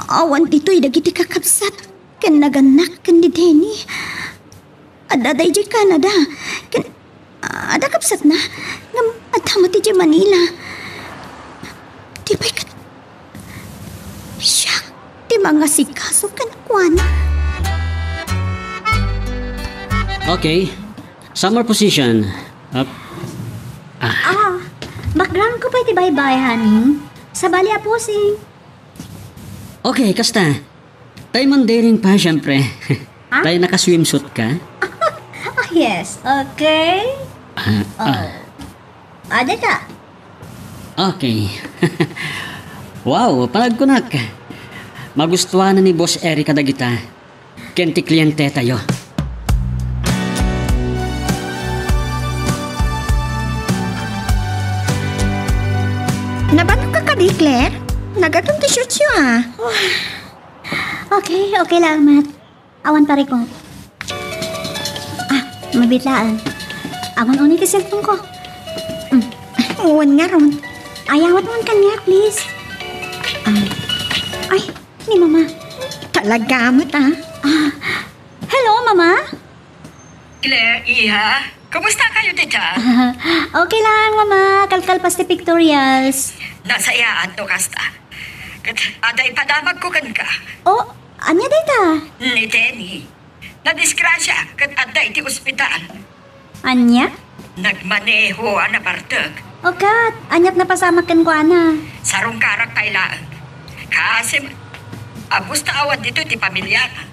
Awan ditoy dagiti kakabsat ken nagannak ken ni Denny. Adda daydiay Canada ken adda kabsatna ngem adda met idiay Manila. Di pay ket siak ti mangasikaso kenkuana. Okay. Summer position. Up. Ah. Ah, background ko pay ti baybay, honey. Sabali a posing. Okay, kasta. Tay mandaring pa, syempre. Ha? Tay naka-swimsuit ka? Ah, yes. Okay. Ah, oh. Ah. Ada ka? Okay. Wow, panagkunak. Magustuhan ni Boss Eric kadagita. Ken ti klientetayo. Nabanok ka kadi, Claire? Nagadun ti shorts yo, ah. Okay, okay lang, Mat. Awan parikong. Ah, mabitlaan. Awan unay ti cellphone ko. Mm. Wen ngarud. Ayawat man kaniak, please. Ah. Ay, ni Mama. Talaga met, ah. Ah. Hello, Mama? Claire, iha, kumusta kayo dita? Okay lang, Mama. Kalkalpas ti pictorials. Nasayaat no kasta. Ket adda ipadamagko kenka. Oh, ania dayta? Ni Denny. Nadisgrasya ket adda iti ospital. Ania? Nagmaneho a nabartek. O ket, aniat napasamak kenkuana? Sarungkarak pay laeng. Kaasi met, a basta awan ditoy ti pamiliana.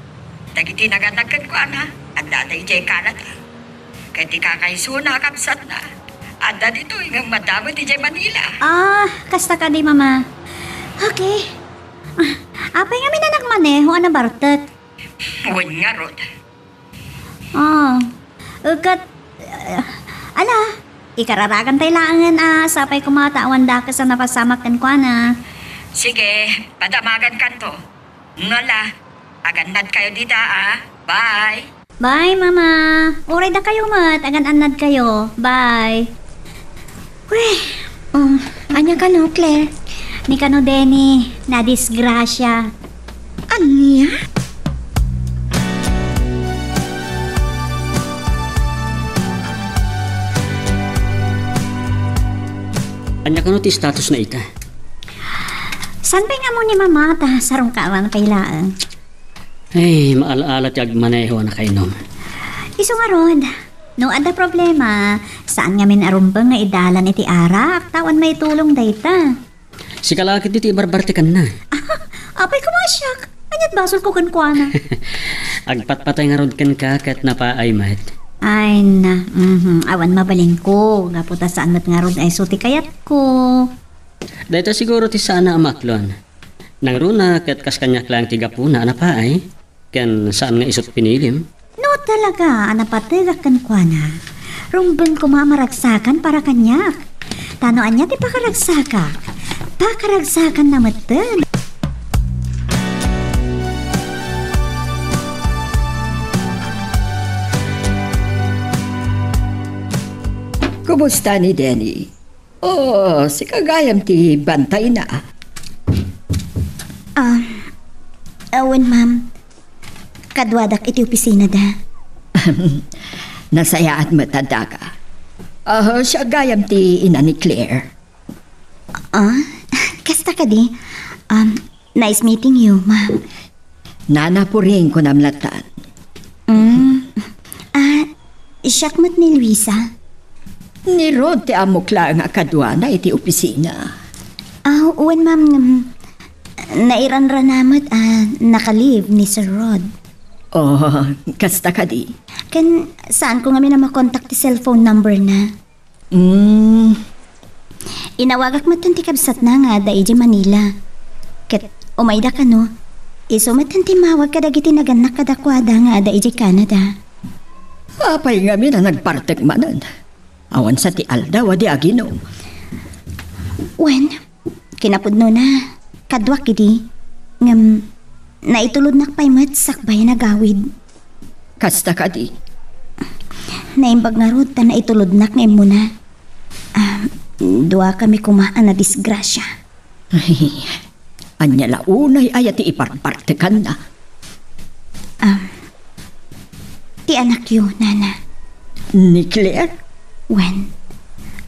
Dagiti nagannak kenkuana, adda idiay Canada. Ket ti kakaisuna a kabsatna, adda ditoy ngem madamot idiay Manila. Ah, kasta kadi, Mama. Okay. Ah, apay ngamin a nagmaneho a nabartek? Wen ngarud. Ah, ket, eh, ala, ikararagan tay laengen a sapay koma ta awan dakes a napasamak kenkuana. Sige, padamagankanto. Ala, agannad kayo dita, ah. Bye. Bye, Mama. Uray dakayo met, agan-annad kayo. Bye. Uy, oh, ania kano, Claire? Ni kano, Denny, nadisgrasya. Ania? Ania kano ti status na ita? Saan pay nga ammo ni Mama ta sarungkaran pay laeng? Ay, maala-ala ti agmaneho a nakainom. Isu ngarud, No adda problema, saan ngamin a rumbeng nga idalan iti arak, ta awan maitulong dayta. Sika la ketdi ti ibarbartekanna. Apay, kumasiak. Ania't basolko kenkuana? Agpatpatay ngarud kenka ket napaay met. Ay na, mhm. Awan mabalinko, gapu ta saan met ngarud a isu ti kayatko. Dayta siguro ti saan a maklon. Nangruna ket kas kaniak laeng ti gapuna a napaay, ken saan nga isut pinilim. No talaga a napategak kenkuana, rumbeng koma a maragsakan para kaniak. Ta no ania ti pakaragsakak, pakaragsakanna metten. Kumusta ni Denny? Oh, sika gayam ti bantayna. Ah, awan, ma'am. Kaduadak iti opisinada. Nasayaat met a daka. Ah, siak gayam ti ina ni Claire. Ah, kasta kadi? Um, nice meeting you, ma'am. Nana Puring, kunam latan. Mm. Ah, siak met ni Luisa. Ni Rod ti ammok laeng a kaduana iti opisina. Ah, wen, ma'am, ngem nairanrana met a naka-leave ni Sir Rod. Oh, kasta kadi? Ken saanko ngamin a makontak ti cellphone number na. Mm. Inawagak metten ti kabsatna nga adda idiay Manila. Ket umayda kano, isu metten ti immawag kadagiti nagannak kadakuada nga adda idiay Canada. Apay ngamin a nagbartek manen? Awan sa ti aldaw a di aginom. Wen, kinapudnona, kaduak idi, ngem naitulodnak pay met sakbay a nagawid. Kasta kadi? Naimbag ngarud ta naitulodnak nga immuna. Ah, duakami koma a nadisgrasia. Ay, ania la unay aya ti iparpartekanna? Ah, ti anakyo, nana. Ni Claire? Wen,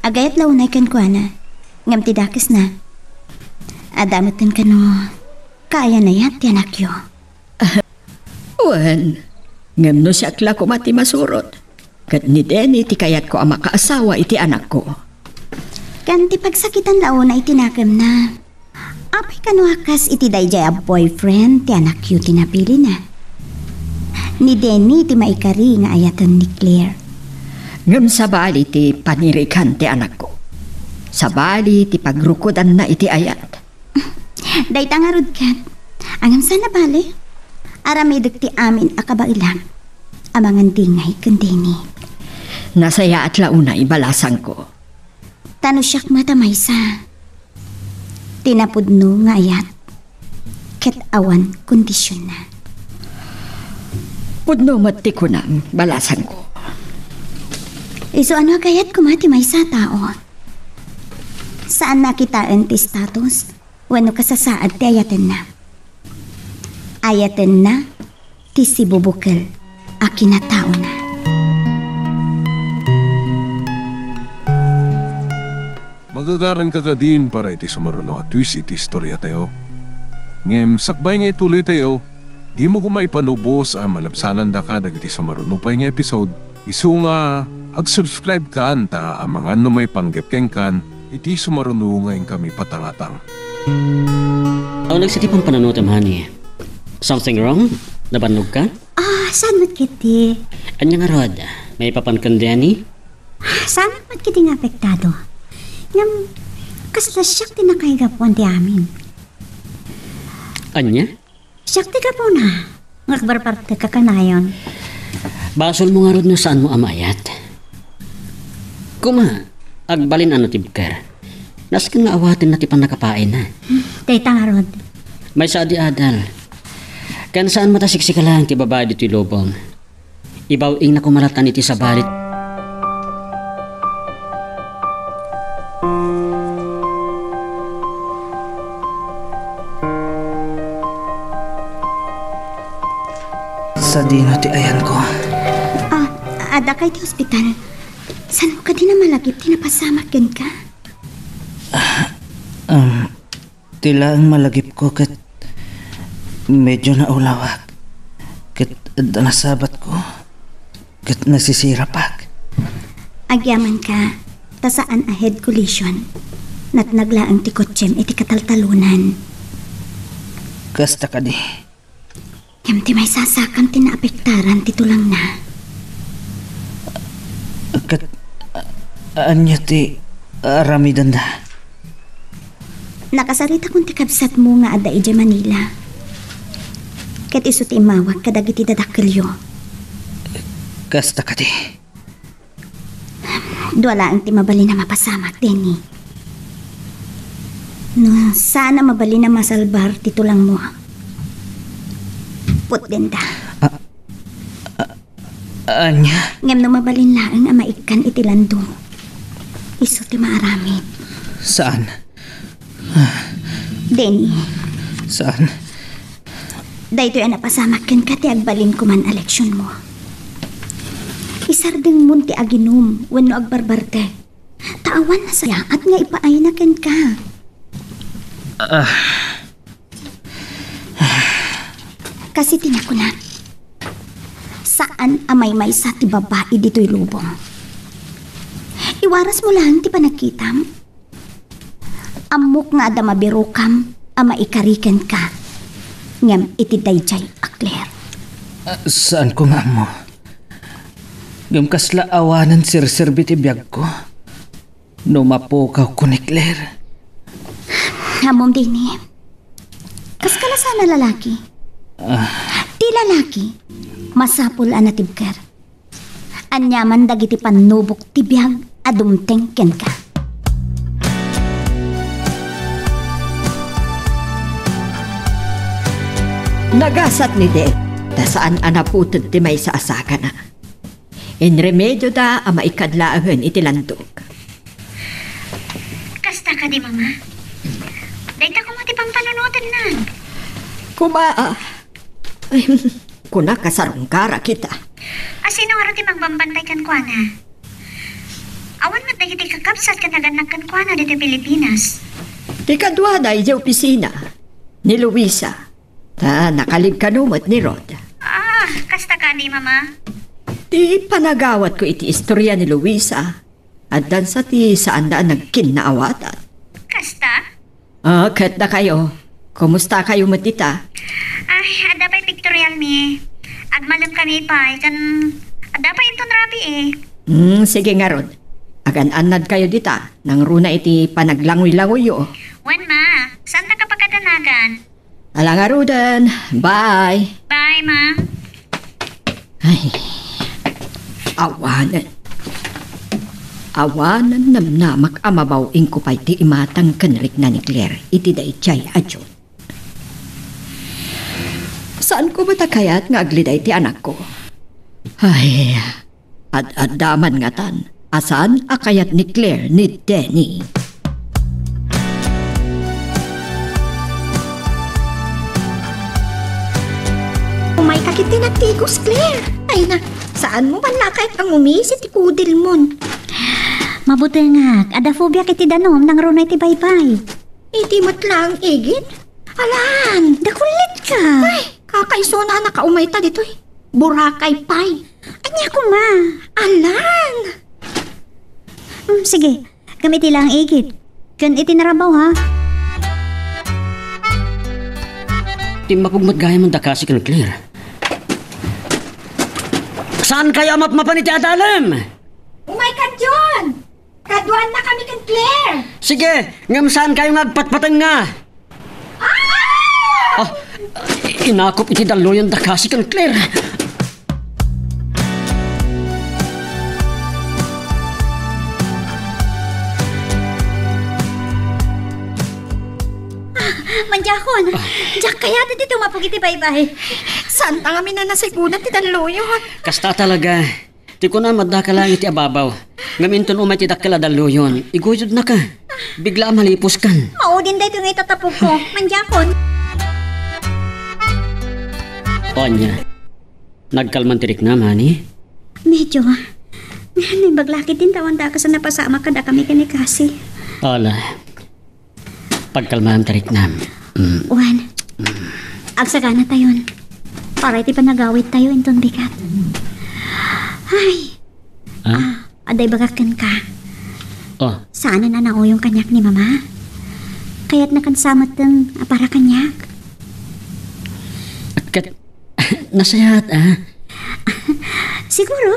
agayat la unay kenkuana, ngem ti dakesna, adda metten kano kaayan-ayat ti anakyo. Wen, ngem no siak la koma ti masurot, ket ni Denny ti kayatko a makaasawa iti anakko. Ken ti pagsakitan la unay ti nakemna. Apay kano a kas iti daydiay a boyfriend ti anakyo ti napilina? Ni Denny ti maikari nga ayaten ni Claire. Ngem sabali ti panirikan ti anakko. Sabali ti pagrukodanna iti ayat. Dayta ngarud ket, ngem saan a bale? Aramidek ti amin a kabaelak. Amangan dingay ken Denny. Nasayaat la unay, balasangko. Ta no siak met a maysa, ti napudno nga ayat ket awan kondisionna. Pudno met ti kunam, balasangko. Isu a no agayat koma ti maysa a tao, saanna a kitaen ti status wenno kasasaad ti ayatenna. Ayatenna ti sibubukel a kinataona. Magagaranka kadin para iti sumaruno a twist iti istoriatayo. Ngem sakbay nga ituloytayo, dimo koma ipanubos a malabsanandaka dagiti sumaruno pay nga episode. Isu nga ag-subscribe kan ta amangan no maipanggep kenkan iti sumaruno nga inkami patangatang. Aw, nagsiti pampanunotem, honey. Something wrong? Nabannogka? Ah, saan met ketdi? Ania ngarud, maipapan ken Denny? Ah, saan met ketdi nga apektado. Ngem, kasla siak ti nakaigapuan ti amin. Ania? Siak ti gapuna nga agbarbartek kanayon. Basolmo ngarud no saanmo a maayat. Koma, agbalin a natibker. Nasken nga awatenna ti pannakapaayna. Dayta ngarud. Maysa a di adal. Ken saan met a siksika laeng ti babai ditoy lubong. Ibaw-ingna koma latan iti sabali. Sadino ti ayanko? Ah, adda kay ti ospital. Saan mo kadi namalagip ti napasamak kenka? Ah, um, Ti laeng malagipko ket medyo naulawak. Ket adda nasabatko ket nasisirapak. Agyamanka, ta saan a head collision. Natnag laeng ti kotsem iti kataltalonan. Kasta kadi. Ngem ti maisasakam ti naapektaran ti tulangna. Ket, a-, ania ti aramidenda? Nakasaritakon ti kabsatmo nga adda idiay Manila. Ket isu ti immawag kadagiti dadakkelyo. Kasta kadi. Dua laeng ti mabalin a mapasamak, Denny. No, saan a mabalin a masalbar ti tulangmo. Putdenda. A-, a-, ania? Ngem no mabalin laeng a maikkan iti landong, isu ti maaramid. Saan? Denny. Saan? Daytoy a napasamak kenka ti agbalin koman a leksionmo. Isardengmon ti aginum wenno agbarbartek. Ta awan nasayaat nga ipaayna kenka. Ah. Kas iti nakunak, saan a maymaysa ti babai ditoy lubong. Iwarasmo laeng ti panagkitam. Ammok nga adda mabirokam a maikari kenka, ngem iti daydiay a Claire. Ah, saanko nga ammo. Ngem kasla awanen serserbi ti biagko no mapukawko ni Claire. Ammom, Denny, kas ka la saan a lalaki. Ah. Ti lalaki, masapul a natibker. Aniaman dagiti pannubok ti biag a dumteng kenka. Nagasat ni Denny ta saan a naputed ti maysa a sagana. Inremedioda a maikkan laengen iti landok. Kasta kadi, Mama? Dayta koma ti pampanunotenna. Koma, ah. Ay, kunak a sarungkarak ita. A sino ngarud ti magbambantay kenkuana? Awan met dagiti kakabsat ken nagannak kenkuana ditoy Pilipinas. Ti kaduada idiay opisina, ni Luisa. Ta nakalib kano met ni Rod. Ah, kasta kadi, Mama? Ti panagawatko iti istoria ni Luisa, addansa ti saanda a nagkinnaawatan. Kasta? Ah, ket dakayo, kumustakayo met ita? Ay, adda pay pictorialmi. Agmalemkami pay, ken adda pay inton Rabi, eh. Hmm, sige ngarud. Agan-annadkayo dita, nangruna iti panaglanguy-languyyo. Wen, Ma, saanta ka pakadanagan? Ala ngaruden. Bye. Bye, Ma. Ay, awanen. Awanen namnamak a mabaw-ingko pay ti imatang ken rikna ni Claire iti daydiay a June. Saanko met a kayat nga aglida iti anakko. Ay, ad-adda man ngatan a saan a kayat ni Claire ni Denny. Umayka ketdi nagtigos, Claire. Ay na, saanmo man la a kayat a ngumis iti kudelmon. Mabutengak, adda phobiak iti danum, nangruna iti baybay. Iti met laeng igid? Alan! Dakullitka! Ay, kakaisuna a nakaumayta ditoy. Boracay pay. Ania koma? Alan! Hmm, sige, ngem iti laeng igid. Ken iti narabaw, ha? Timmapog met gayam a dakasi ken Claire. Saankayo a mapmapan iti adalem? Umayka, John! Kaduannakami ken Claire! Sige, ngem saankayo nga agpatpatengnga? Ah! Ah, inakop iti dalluyon dakasi ken Claire. Ah, Mandiakon, diak kayat ti tumapog iti baybay. Saanta ngamin a nasigudan ti dalluyon. Kasta talaga. Ti kunam, addaka laeng iti ababaw. Ngem inton umay ti dakkel a dalluyon, iguyodnaka. Bigla a maliposkan. Maudin daytoy nga itatapogko. Mandiakon. O ania? Nagkalman ti riknam, honey? Medyo. Naimbag la ketdin ta awan dakes a napasamak kadakami ken ni Cassie. Ala. Pagkalmaam ti riknam. Mm. Wen, agsaganatayon. Para iti panagawittayo inton bigat. Ay. Ah? Ah, Adda ibagak kenka. Oh. Saanen a nauyong kaniak ni Mama. Kayatna kano sa metten a para kaniak. Ket, nasayaat, a? Siguro,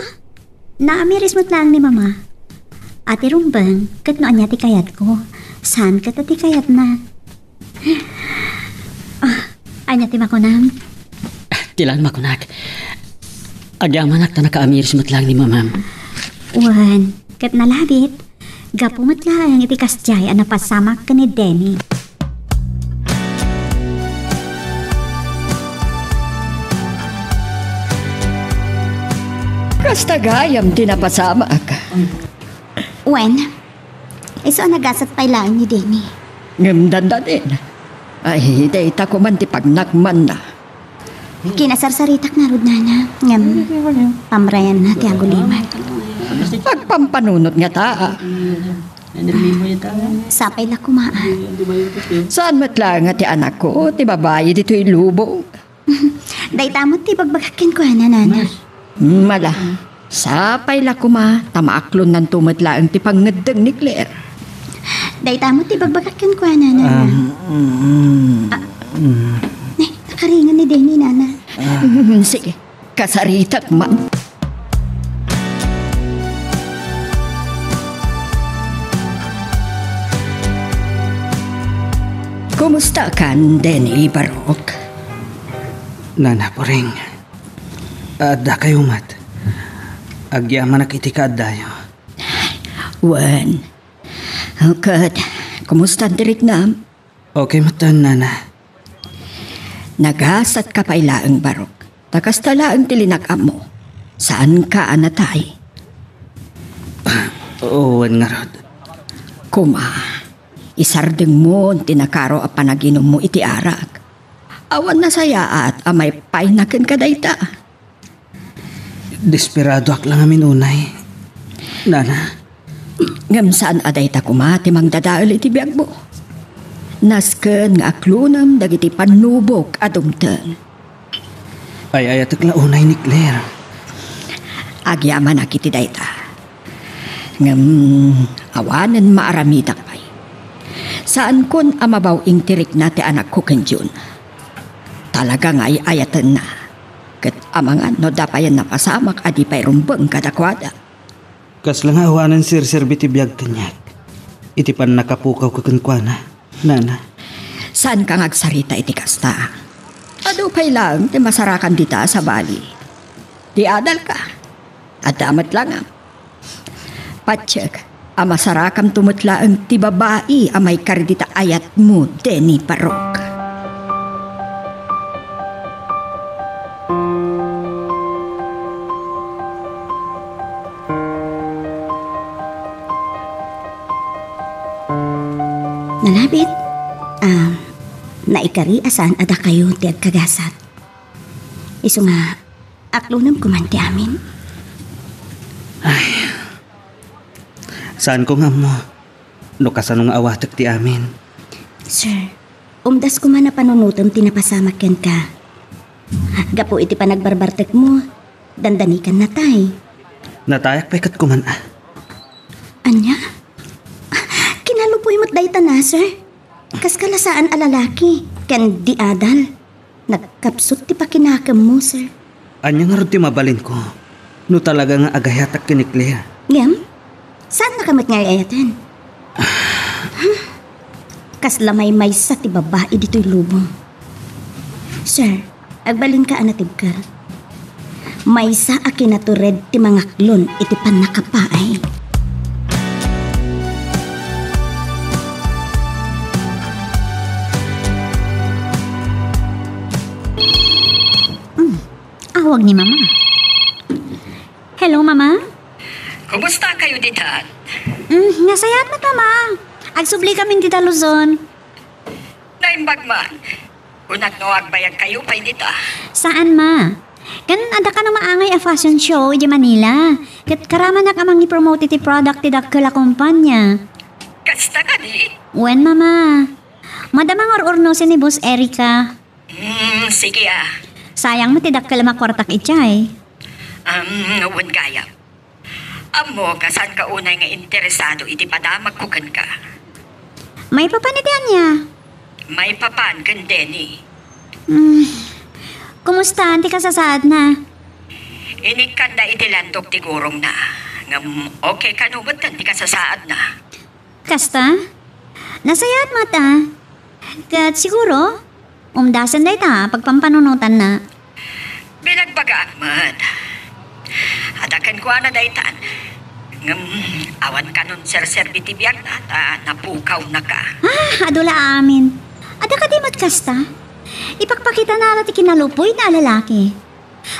naamiris met laeng ni Mama. A ti rumbeng, ket no ania ti kayatko, saan ket a ti kayatna. Ah, ania ti makunam? Ti lan makunak. Agyamanak ta nakaamiris met laeng ni Mamam. Wen, ket nalabit. Gapu met laeng iti kasdiay a napasamak ken ni Denny. Kasta gayam ti napasamak. Wen, isu a nagasat pay laeng ni Denny. Ngem dandanin. Ay, dayta koman ti pagnakmanna. Kinasarsaritak ngarud, nana. Ngem, pamrayanna ti agulimek. Agpampanunot ngata. Sapay la koma, a. Saan met laeng a ti anakko, ti babai ditoy lubong. Dayta met ti ibagbagak kenkuana, nana. Mala, sapay la koma ta maaklonnanto met laeng ti pangngeddeng ni Claire. Dayta met ti ibagbagak kenkuana, nana. Um, mm, Ah. mm. Ne, nakaringan ni Denny, nana. Ah. Sige, kasaritak man. Kumusta kan, Denny, Barok? Nana Puring, addakayo met. Agyamanak iti kaaddayo. Wen, ket, kumusta ti riknam? Okay met, nana. Nagasatka pay laeng, Barok. Ta kasta laeng ti linag-ammo. Saanka a natay. Wen ngarud. Koma, isardengmo ti nakaro a panaginummo iti arak. Awan nasayaat a maipayna kenka dayta. Desperadoak la ngamin unay, nana. Ngem saan a dayta koma ti mangdadael iti biagmo. Nasken nga aklonem dagiti pannubok a dumteng. Ay-ayatek la unay ni Claire. Agyamanak iti dayta. Ngem awanen maaramidak pay. Saankon a mabaw-ing ti rikna ti anakko ken Jun. Talaga nga ay-ayatenna. Ket amangan no adda payen napasamak a di pay rumbeng kadakuada. Kasla nga awanen serserbi ti biag kaniak iti pannakapukawko kenkuana, nana. Saanka nga agsarita iti kasta. Adu pay laeng ti masarakan dita a sabali. Ti adalka. Adda met langam. Patiek a masarakamto met laeng ti babai a maikari dita ayatmo, Denny Barok. Nalabit, ah, naikari a saan a dakayo ti agkagasat. Isu nga, aklonem koman ti amin. Ay. Saanko nga ammo no kasano nga awatek ti amin. Sir, umdas koman a panunotem ti napasamak kenka. Gapu iti panagbarbartekmo, dandanikan natay. Natayak pay ket koman, a. Ania? Kinalupoy met dayta na, sir. Kaska la saan a lalaki ken di adal. Nagkapsut ti pakinakemmo, sir. Ania ngarud ti mabalinko no talaga nga agayatak ken ni Claire? Ngem, saannaka met nga ay-ayaten. Kasla maymaysa ti babai ditoy lubong. Sir, agbalinka a natibker. Maysa a kinatured ti mangaklon iti pannakapaay. Hmm, awag ni Mama. Hello, Mama? Kumusta kayo ditan? Hmm, nasayaat met, Mama. Agsubli kami dita Luzon. Naimbag man. Kunak no agbayag kayo pay dita. Saan, Ma? Ken adda kano maangay a fashion show iti Manila. Ket karamanak a mangipromote iti product ti dakkel a kumpanya. Kasta kadi? Wen, Mama. Madama nga ur-urnosen ni Boss Erica. Hmm, sige, a. Sayang met ti dakkel a makuartak idiay. Um, wen gayam. Ammok a saanka unay nga interesado iti padamagko kenka. Maipapan iti ania? Maipapan ken Denny. Hmm. Kumustaan ti kasasaadna? Inikkanda iti landok ti gurongna. Ngem okay kano metten ti kasasaadna. Kasta? Nasayaat met a. Ket siguro, umdasen dayta a pagpampanunotanna. Binagbagaak met. Adda kenkuana daytan. Ngem awan kanon serserbi ti biagna ta napukawnaka. Ah, adu la amin. Adda kadi met kasta? Ipakpakitana la ti kinalupoyna a lalaki.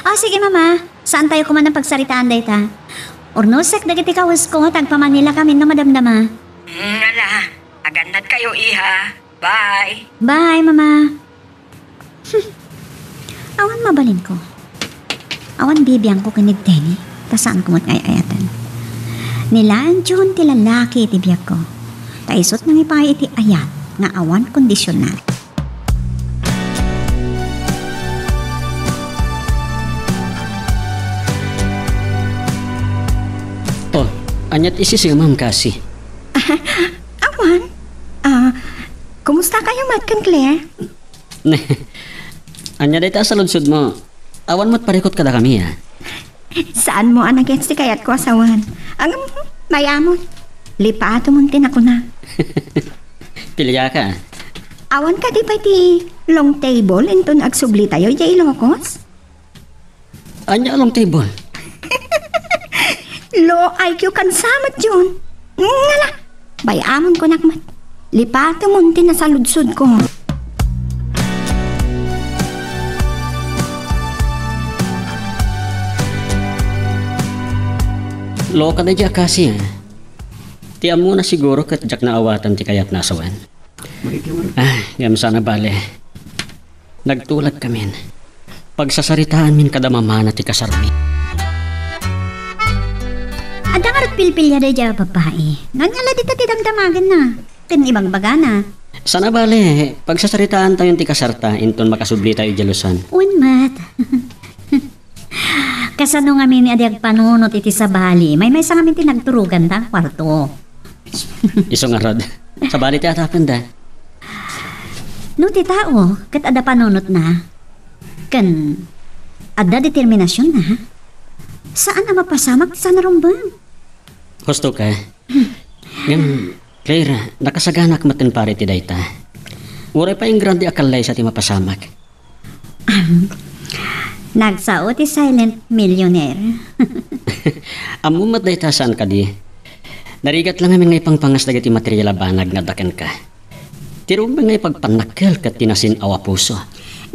Ah, sige, Mama. Saantayo koma a pagsaritaan dayta. Urnosek dagiti kawesko, ta agpamanila kami no madamdama. Mm, ala, agannadkayo, iha. Bye. Bye, Mama. Hmm. Awan mabalinko. Awan bibiangko ken ni Denny, ta saanko met nga ay-ayaten. Ni laeng Jun ti lalaki iti biagko, ta isut' nangipay iti ayat nga awan kondisional. Oh, ania ti isisemam, Cassie? Awan. Ah, kumusta kayo met ken Claire? Ania dayta a saludsodmo? Awan met parikut kadakami, a. Saanmo a nagets ti kayatko a sawen. Ngem, mayamon. Lipatom ti nakuna. Piliaka. Awan kadi pay ti long table inton agsublitayo idiay Ilocos? Ania a long table? Low I Q kan samet, Jun. Ngala, bay-amon kunak met. Lipatemon ti nasaludsodko. Loka daydiay a Cassie, a. Ti ammona siguro ket diak naawatan ti kayatna a sawen. Ah, ngem saan a bale. Nagtulagkamin. Pagsasaritaanmin kada mamana ti kasarmi. Adda ngarud pilpilia daydiay a babai. Ngangala dita ti damdamagenna ken ibagbagana. Saan a bale, pagsasaritaantayon ti kasarta inton makasublitayo idiay Luzon. Wen met. Kasano ngamin a di agpanunot iti sabali? Maymaysa ngamin ti nagturoganda a kuarto. Isu ngarud, sabali ti atapenda. No ti tao ket adda panunotna, ken adda determinasionna, saan a mapasamak ti saan a rumbeng. Husto ka. Ngem, Claire, nakasaganak metten pare ti dayta. Uray pay ingrande a kallaysa ti mapasamak. Ahem. Nagsao ti silent millionaire. Ammom met dayta, saan kadi? Narigat la ngamin nga ipangpangas dagiti material a banag nga adda kenka. Ti rumbeng nga ipagpannakkel ket ti nasin-aw a puso.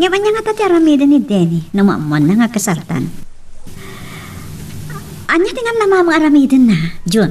Ngem ania ngata ti aramiden ni Denny no maammoanna nga agkasartan? Ania ti nallamam nga aramidenna, Jun?